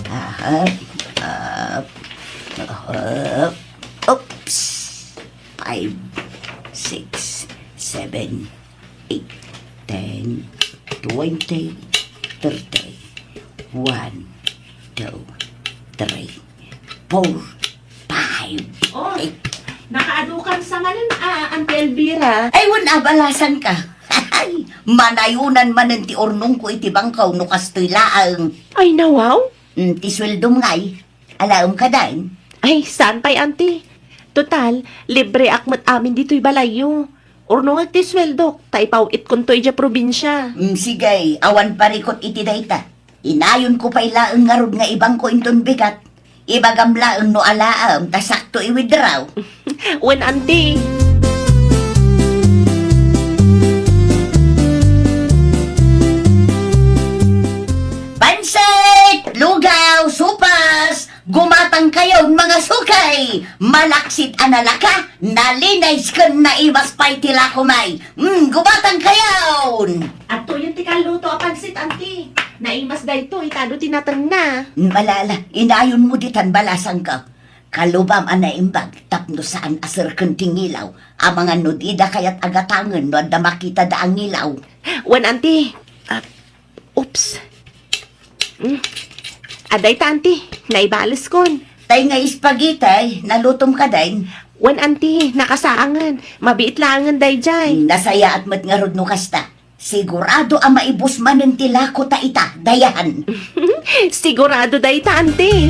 Aha, ah, aha. Oops. Five, six, seven, eight, ten, twenty, thirty. One, two, three, four, five. Oh, eight. Nakaadukam sa manen, ah, Auntie Elvira. Ay, wen a, balasangko. Ay, manayunan manen ti urnongko iti bangko no kastoy laeng. Ay, nawaw? Mm, ti sueldom ngay. Alaem kadi? Ay, saan pay, Auntie? Total, libreak met amin ditoy balayyo. Urnongek ti sueldok, ta ipaw-itkonto idiay probinsia. Mm, sige, awan parikut iti dayta. Inayonko pay laeng ngarud nga ibangko inton bigat. Ibagam laeng no alaem, ta sakto i-withdraw. Wen, Auntie. Pansit! Lugaw! Sopas! Gumatangkayon, mga suki! Malaksid a nalaka, nalinis ken naimas pay ti lakomay. Mm, gumatangkayon! Adtoyen ti kalluto a pansit, Auntie. Naimas daytoy, ta adu ti natengna. Mm, ala, ala, inayonmo ditan, balasangko. Kalubam a naimbag tapno saan a serken ti ngilaw. Amangan no dida kayat a gatangen no adda makitada a ngilaw. Wen, Auntie. Ah, Oops. Mm. Adda ita, Auntie, naibaleskon. Tay nga spaghetti, nalutom kadin? Wen, Auntie, nakasaangen. Mabiit laengen daydiay. Nasayaat met ngarud no kasta. Sigurado a maibus manen ti lako ta ita, dayan. Sigurado dayta, Auntie.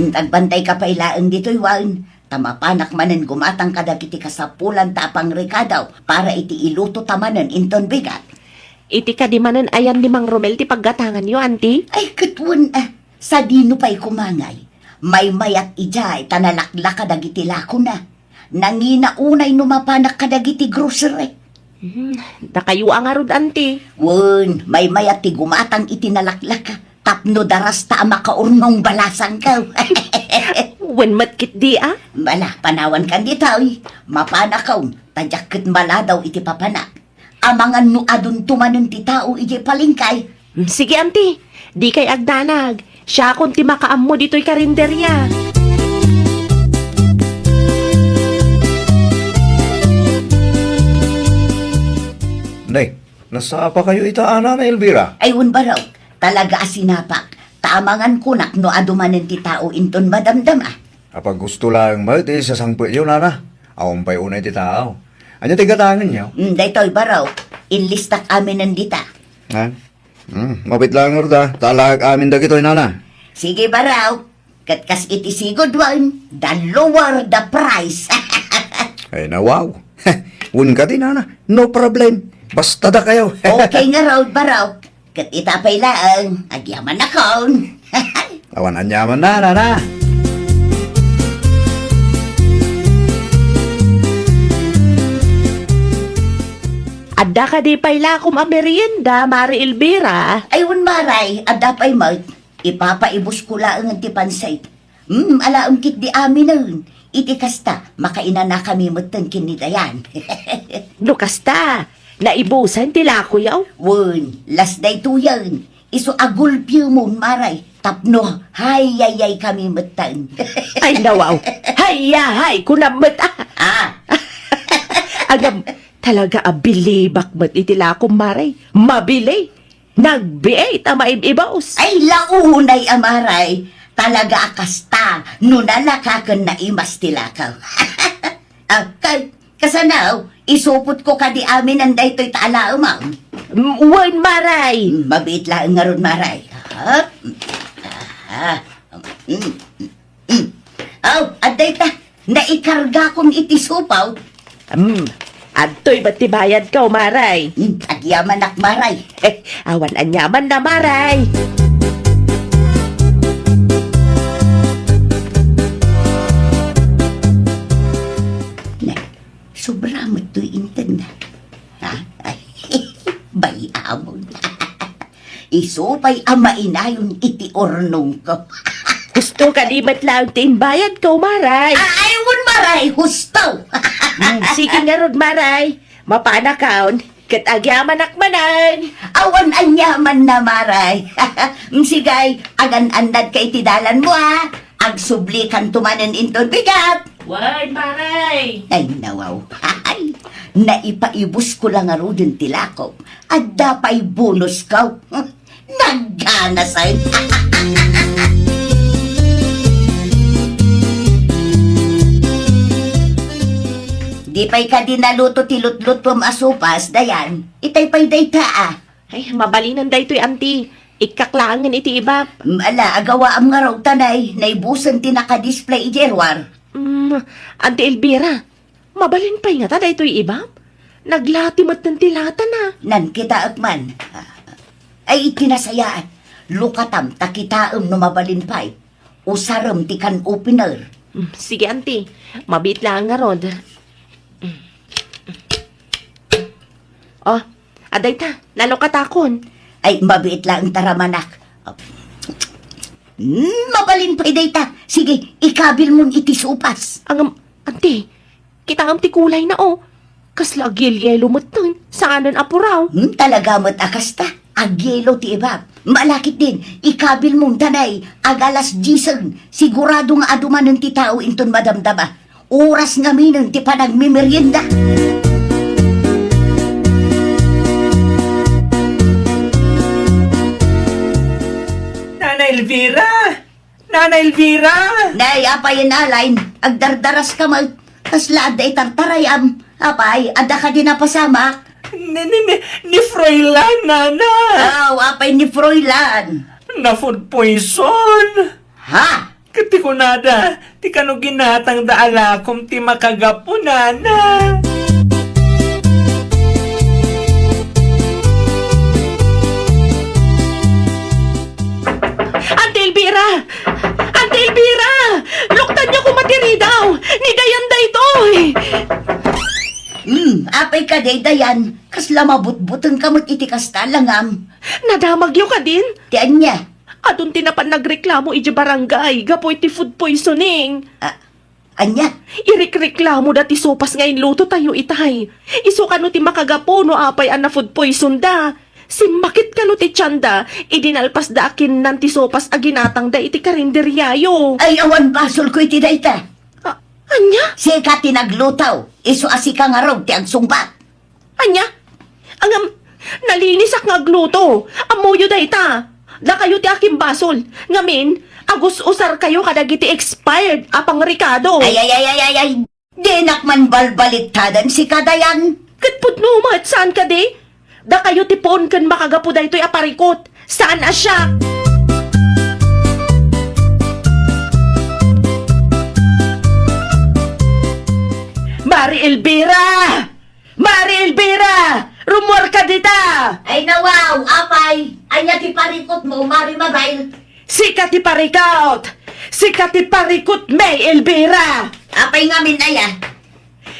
Mm, agbantayka pay laeng ditoy, wen. Ta mapanak manen gumatang kadagiti kasapulanta a pangrekado para iti ilutota manen inton bigat. Iti kadi manen ayan ni Mang Romel ti paggatanganyo, Auntie? Ay, ket wen, a. Sadino pay koma ngay? Maymayat idiay ta nalaklaka dagiti lakona. Nangina unay no mapanak kadagiti grocery. Hmm, dakayo a ngarud, Auntie. Wen, maymayat ti gumatang iti nalaklaka. Tapno darasta a makaurnong balasangko. Wen met ketdi a? Bala, panawankan ditoy. Mapanakon, ta diak ket maladaw iti papanak. Amangan no adunto manen ti tao idiay palengke. Mm, sige, Auntie. Dikay agdanag. Siakon ti makaammo ditoy karinderia. Nay, nasapakayo ita a, Nana Elvira? Ay, wen, Barok. Talaga a sinapak. Ta amangan kunak no adu manen ti tao inton madamdama. Apaggusto laeng met ti sasangpetyo, Nana. Awan pay unay ti tao. Ania ti gatangenyo? Mm, daytoy, Barok. Inlistak aminen dita. Ha? Hmm, mabiit laeng ngarud a. Ta alaek amin dagitoy, Nana. Sige, Barok. Ket kas iti sigud wen, the lower the price. Ay, nawaw. Wen kadi, Nana. No problem. Basta dakayo. Okay ngarud, Barok. Ket ita pay laeng, agyamannakon. Awan aniamanna, Nana. Adda kadi pay lakom a merienda, Mare Elvira? Ay, wen, Mare, adda pay met. Ipapaibusko laengen ti pansit. Hmm, alaem ketdi aminen. Iti kasta, makainanakami metten ken ni Dayan. No kasta, naibusen ti lakoyo? Wen, las daytoyen. Isu a gulpiemon, Mare, tapno hayayay kami metten. Ay, nawaw. Hayahay, kunam met, a. A. Agam, talaga a bilibak met iti lakom, Mare. Mabili. Nagbiit a maib-ibus. Ay, launay a, Mare. Talaga a kasta, no nalaka ken naimas ti lakaw. A, kay, kasano, isupotko kadi aminen daytoy ta alaemam? Mm, wen, Mare. Mm, mabiit laeng ngarud, Mare. Aha. Aha. Mm, mm, mm. Aw, adda ita. Naikargakon iti supaw. Hmm, adtoy met ti bayadko, Mare. Hmm, agyamanak, Mare. Eh, awan aniamanna, Mare. Ne, sobra met toy inten. Ha? Ay, bay-amon. Isu pay a mainayon iti urnongko. Husto kadi met laeng ti imbayadko, Mare. Ay, wen, Mare, husto. Hmm, sige ngarud, Mare. Mapanakon, ket agyamanak manen. Awan aniamanna, Mare. Sige, agan-annadka iti dalanmo, a. Agsublikanto manen inton bigat. Wen, Mare. Ay, nawaw. Ay, naipaibusko la ngaruden ti lako. Adda pay bonusko. Nagganasen. Di pay kadi naluto ti lutlutuem a supas, Dayan. Itay pay dayta, a. Ay, mabalinen daytoy, Auntie. Ikkak laengen iti ibap. Mm, ala, agawaam ngarud ta nay, naibusen ti naka-display idiay ruar. Mm, Auntie Elvira, mabalin pay ngata daytoy ibap? Naglati metten ti latana. Nankitaek man. Ay, iti nasayaat. Lukatam ta kitaem no mabalin pay. Usarem ti can opener. Mm, sige, Auntie. Mabiit laeng ngarud. Oh, adda ita, nalukatakon. Ay, mabiit laeng ta ramanak. Hmm, mabalin pay dayta. Sige, ikabilmon iti supas. Ngem, Auntie, kitaem ti kulayna, o. Kasla agyelyelo metten, saanen a puraw. Hmm, talaga met a kasta. Agyelo ti ibap. Malakit din, ikabilmon ta nay, ag-alas diesen. Sigurado nga adu manen ti tao inton madamdama. Oras ngaminen ti panagmemerienda. Nana Elvira! Nana Elvira! Nay, apay, Alain, agdardaraska met. Kasla adda itartarayam. Apay, adda kadi napasamak? Ni, ni, ni, ni Froilan, Nana! Aw, apay ni Froilan? Na-food poison! Ha? Ket ti kunada, ti kano ginatangda a lakom ti makagapu, Nana. Auntie Elvira! Auntie Elvira! Luktanyo koma ti ridaw! Ni Dayan daytoy! Hmm, apay kadi, Dayan? Kasla mabutbutengka met iti kasta, langam? Nadamagyo kadin? Ti ania? Adun ti napan nagreklamo idiay barangay gapu iti food poisoning. A-, ania? Irikreklamoda ti sopas nga inlutotayo itay. Isu kano ti makagapu no apay a na-food poisonda. Simmakit kano ti tienda idi nalpasda a kinnan ti sopas a ginatangda iti karinderiayo. Ay, awan basolko iti dayta. A-, ania? Sika ti nagluto. Isu a sika ngarud ti agsungbat. Ania? Ngem, nalinisak nga agluto. Ammoyo dayta. Dakayo ti akimbasol. Ngamin, agus-usarkayo kadagiti expired a pangrekado. Ay, ay, ay, ay, ay, ay. Dinak man balbaliktadan sika, Dayan. Ket pudno met, saan kadi? Dakayo ti puon ken makagapu daytoy a parikut. Saan a siak? Mari Elvira! Mari Elvira! Rummuarka dita! Ay, nawaw, apay! Ania ti parikutmo, Mari Mabel? Sika ti parikut! Sika ti parikut, May Elvira! Apay ngamin aya?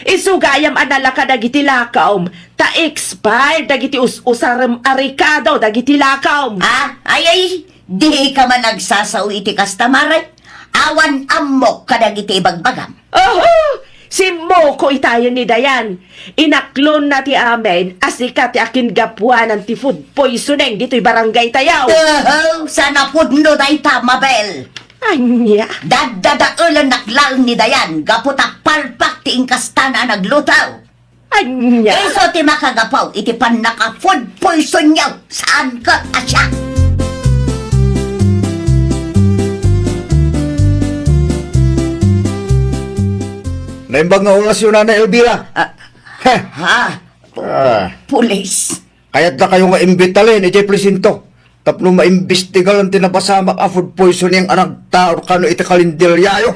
Isu gayam a nalaka dagiti lakom, ta expired dagiti us-usarem a rekado dagiti lakom. Ah, ay, ay, dika man agsasao iti kasta, Mare. Awan ammok kadagiti ibagbagam. Oho! Simmoko itayen ni Dayan. Inaklonna ti amin a sika ti akingapuanan ti food poisoning ditoy barangay tayo. Oho! Saan a pudno dayta, Mabel? Ania? Daddadaelennak laeng ni Dayan gapu ta palpak ti inkastana a nagluto. Ania? Isu ti makagapu iti pannaka-food poisonyo, saan ket a siak. Naimbag nga orasyo, Nana Elvira. Ah, heh. Ha? Ah. Pulis. Kayatdakayo nga imbitalen idiay presinto tapno maimbestigaran ti napasamak a food poisoning a nagtaud kano iti kalenderyayo.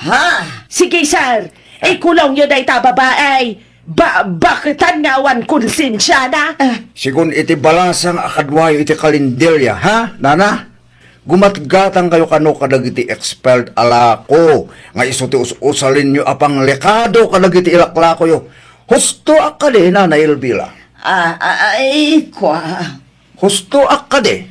Ha? Sige, sir. Ikulongyo dayta a babai. Ba-, baketan nga awan konsensiana. Ah. Sigun iti balasang a kaduayo iti kalenderya, ha, nana? Gumatgatangkayo kano kadagiti expired a lako nga isu ti us-usalenyo a pangrekado kadagiti ilaklakoyo. Husto a kadi, Nana Elvira? Ah, ah, ay, kua. Husto a kadi?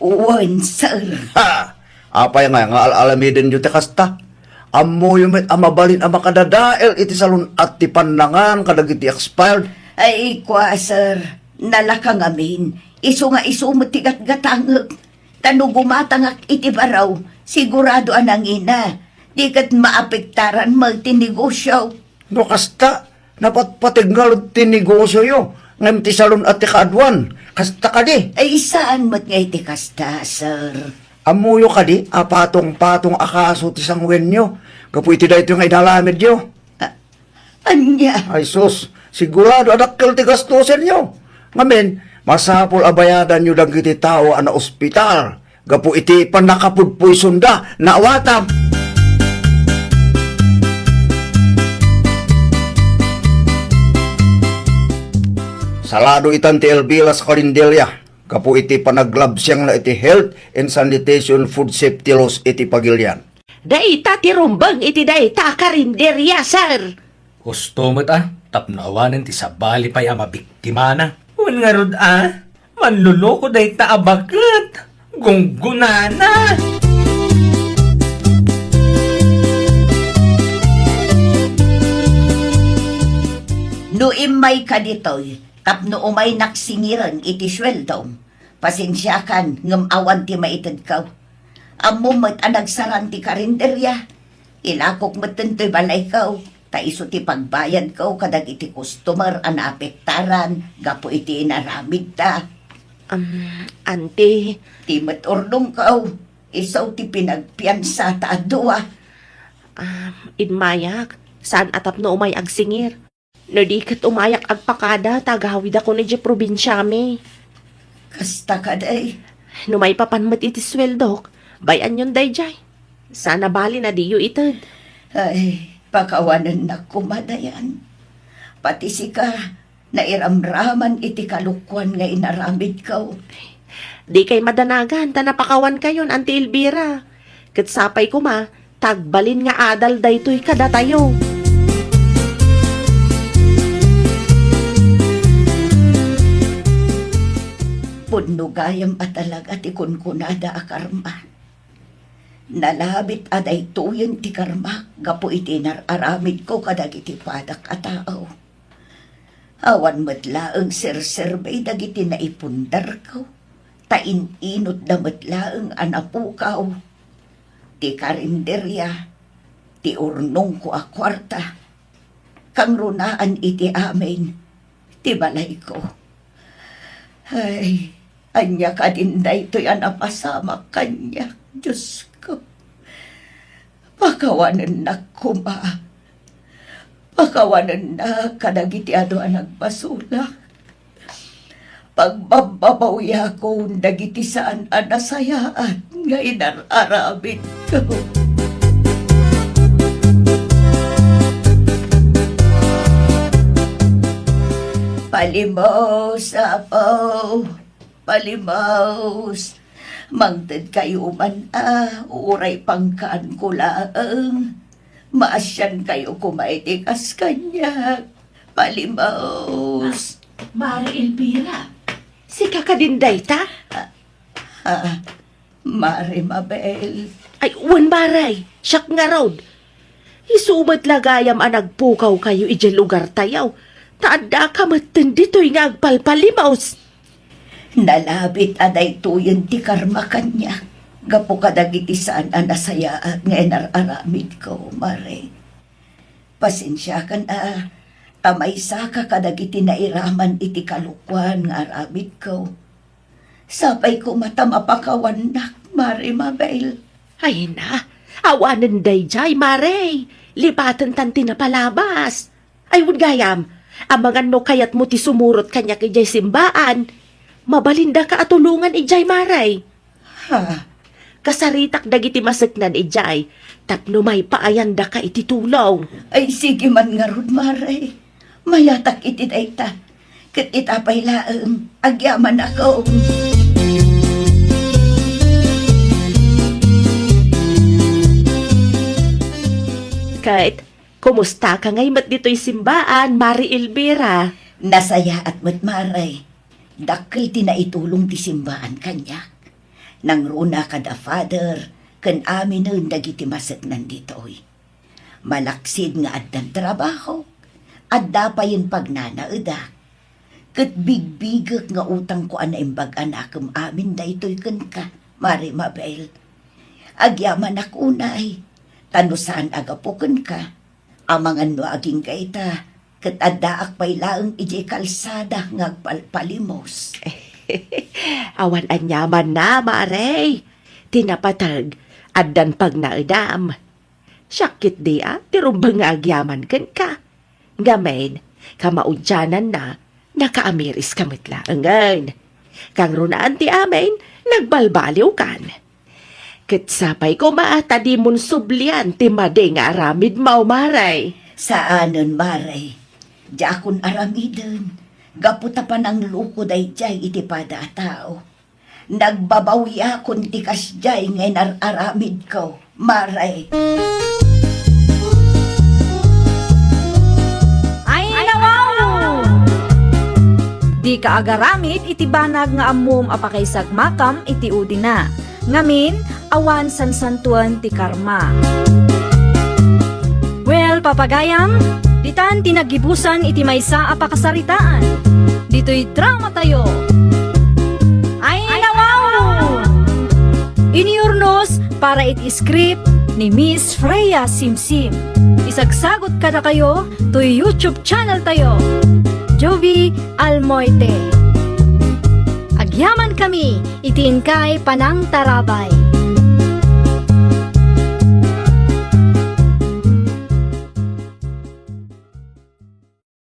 Wen, sir. Ha! Apay nga, nga al-alamidenyo ti kasta? Ammoyo met a mabalin a makadadael iti salun-at ti pannangan kadagiti expired. Ay, kua, sir. Nalaka ngamin. Isu nga isu met ti gatgatangek. Ta no gumatangak iti baro, sigurado a nangina. Di ket maapektaran met ti negosyo. No kasta, napatpateg ngarud ti negosyoyo, ngem ti salun-at ti kaaduan. Kasta kadi? Ay, saan met nga iti kasta, sir. Ammoyo kadi a patong-patong a kaso ti sanguenyo gapu iti daytoy nga inalamidyo? A-, ania? Ay sus, sigurado a dakkel ti gastusenyo. Ngamin, masapul a bayadanyo dagiti tao a naospital gapu iti pannakapudpoysonda. Naawatam! Salado itan ti Elvira sa kalenderya gapu iti panaglabsiangna iti health and sanitation food safety laws iti pagilian. Dayta ti rumbeng iti dayta a karinderia, sir. Husto met a, tapno awanen ti sabali pay a mabiktimana. Wen ngarud a, manloloko dayta a baket. Gunggonana. No immayka ditoy, tapno umaynak singiren iti sueldom, pasensiakan ngem awan ti maitedko. Ammom met a nagsaran ti karinderia. Ilakok metten toy balayko, ta isu ti pagbayadko kadagiti customer a naapektaran gapu iti inaramidda. Um, Auntie. Ti met urdongko, isu ti pinagpiansa ta adua. Um, immayak, saan a tapno umay agsingir. No di ket umayak agpakada ta agawidakon idiay probinsiami. Kasta kadi. No maipapan met iti sueldok, bay-anyon daydiay. Saan a bali a diyo ited. Ay, pakawanennak koma, Dayan. Pati sika, nairamraman iti kalokuan nga inaramidko. Dikay madanagan ta napakawankayon, Auntie Elvira. Ket sapay koma, ta agbalin nga adal daytoy kadatayo. Pudno gayam a talaga ti kunkunada a karma. Nalabit a daytoyen ti karmak gapu iti nar-aramidko kadagiti padak a tao. Awan met laeng serserbay dagiti naipundarko, ta in-inutda met laeng a napukaw ti karinderia, ti urnongko a kuarta, kangrunaan iti amin ti balayko. Ay, ania kadin daytoy a napasamak kaniak, Diosko? Pakawanennak koma. Pakawanennak kadagiti adu a nagbasolak. Pagbabbabawiakon dagiti saan a nasayaat nga inar-aramidko. Palimos, Apo. Palimos. Mangtedkayo man a, uray pangkaanko laeng. Maasiankayo koma iti kas kaniak. Palimos. Mare Elvira, sika kadin dayta? Ah, ah, Mare Mabel. Ay, wen, Mare, siak ngarud. Isu met la gayam a nagpukawkayo idiay lugartayo, ta adda ka metten ditoy nga agpalpalimos. Nalabit a daytoyen ti karma kaniak gapu kadagiti saan a nasayaat nga inar-aramidko, Mare. Pasensiakan a, ta maysaka kadagiti nairaman iti kalokuan nga aramidko. Sapay koma ta mapakawannak, Mare Mabel. Ay na, awanen daydiay, Mare. Lipatentan ti napalabas. Ay, wen gayam, amangan no kayatmo ti sumurot kaniak idiay simbaan. Mabalindaka a tulongan idiay, Mare. Ha? Kasaritak dagiti maseknan idiay, tapno maipaayandaka iti tulong. Ay, sige man ngarud, Mare. Mayatak iti dayta. Ket ita pay laeng, agyamanak. Ket, kumustaka ngay met ditoy simbaan, Mare Elvira? Nasayaat met, Mare. Dakkel ti naitulong ti simbaan kaniak. Nangruna kada Father ken aminen dagiti maseknan ditoy. Malaksid nga addan trabaho, adda payen pagnanaedak. Ket bigbigek nga utangko a naimbag a nakem amin daytoy kenka, Mare Mabel. Agyamanak unay, ta no saan a gapu kenka, amangan no agingga ita, ket addaak pay laeng idiay kalsada nga agpalpalimos. Awan aniamanna, Mare. Ti napateg, addan pagnaedam. Siak ketdi a ti rumbeng nga agyaman kenka. Ngamin, kamaudiananna, nakaamiriska met laengen. Kangrunaan ti amin, nagbalbaliwkan. Ket sapay koma ta dimon sublian ti madi nga aramidmo, Mare. Saanen, Mare. Diakon aramiden, gapu ta panangloko daydiay iti pada a tao. Nagbabawiakon ti kasdiay nga inar-aramidko, Mare. Ay, nawaw! Dika agaramid iti banag nga ammom a pakaisagmakam iti udina. Ngamin, awan sansantoen ti karma. Well, papagayam, ditan ti naggibusan iti maysa a pakasaritaan. Ditoy dramatayo. Ay, nawaw! Inyurnos para iti script, ni Miss Freya Simsim. Isagsagut kadakayo toy YouTube channel tayo, Jovie Almoite. Agyaman kami iti inkay panangtarabay.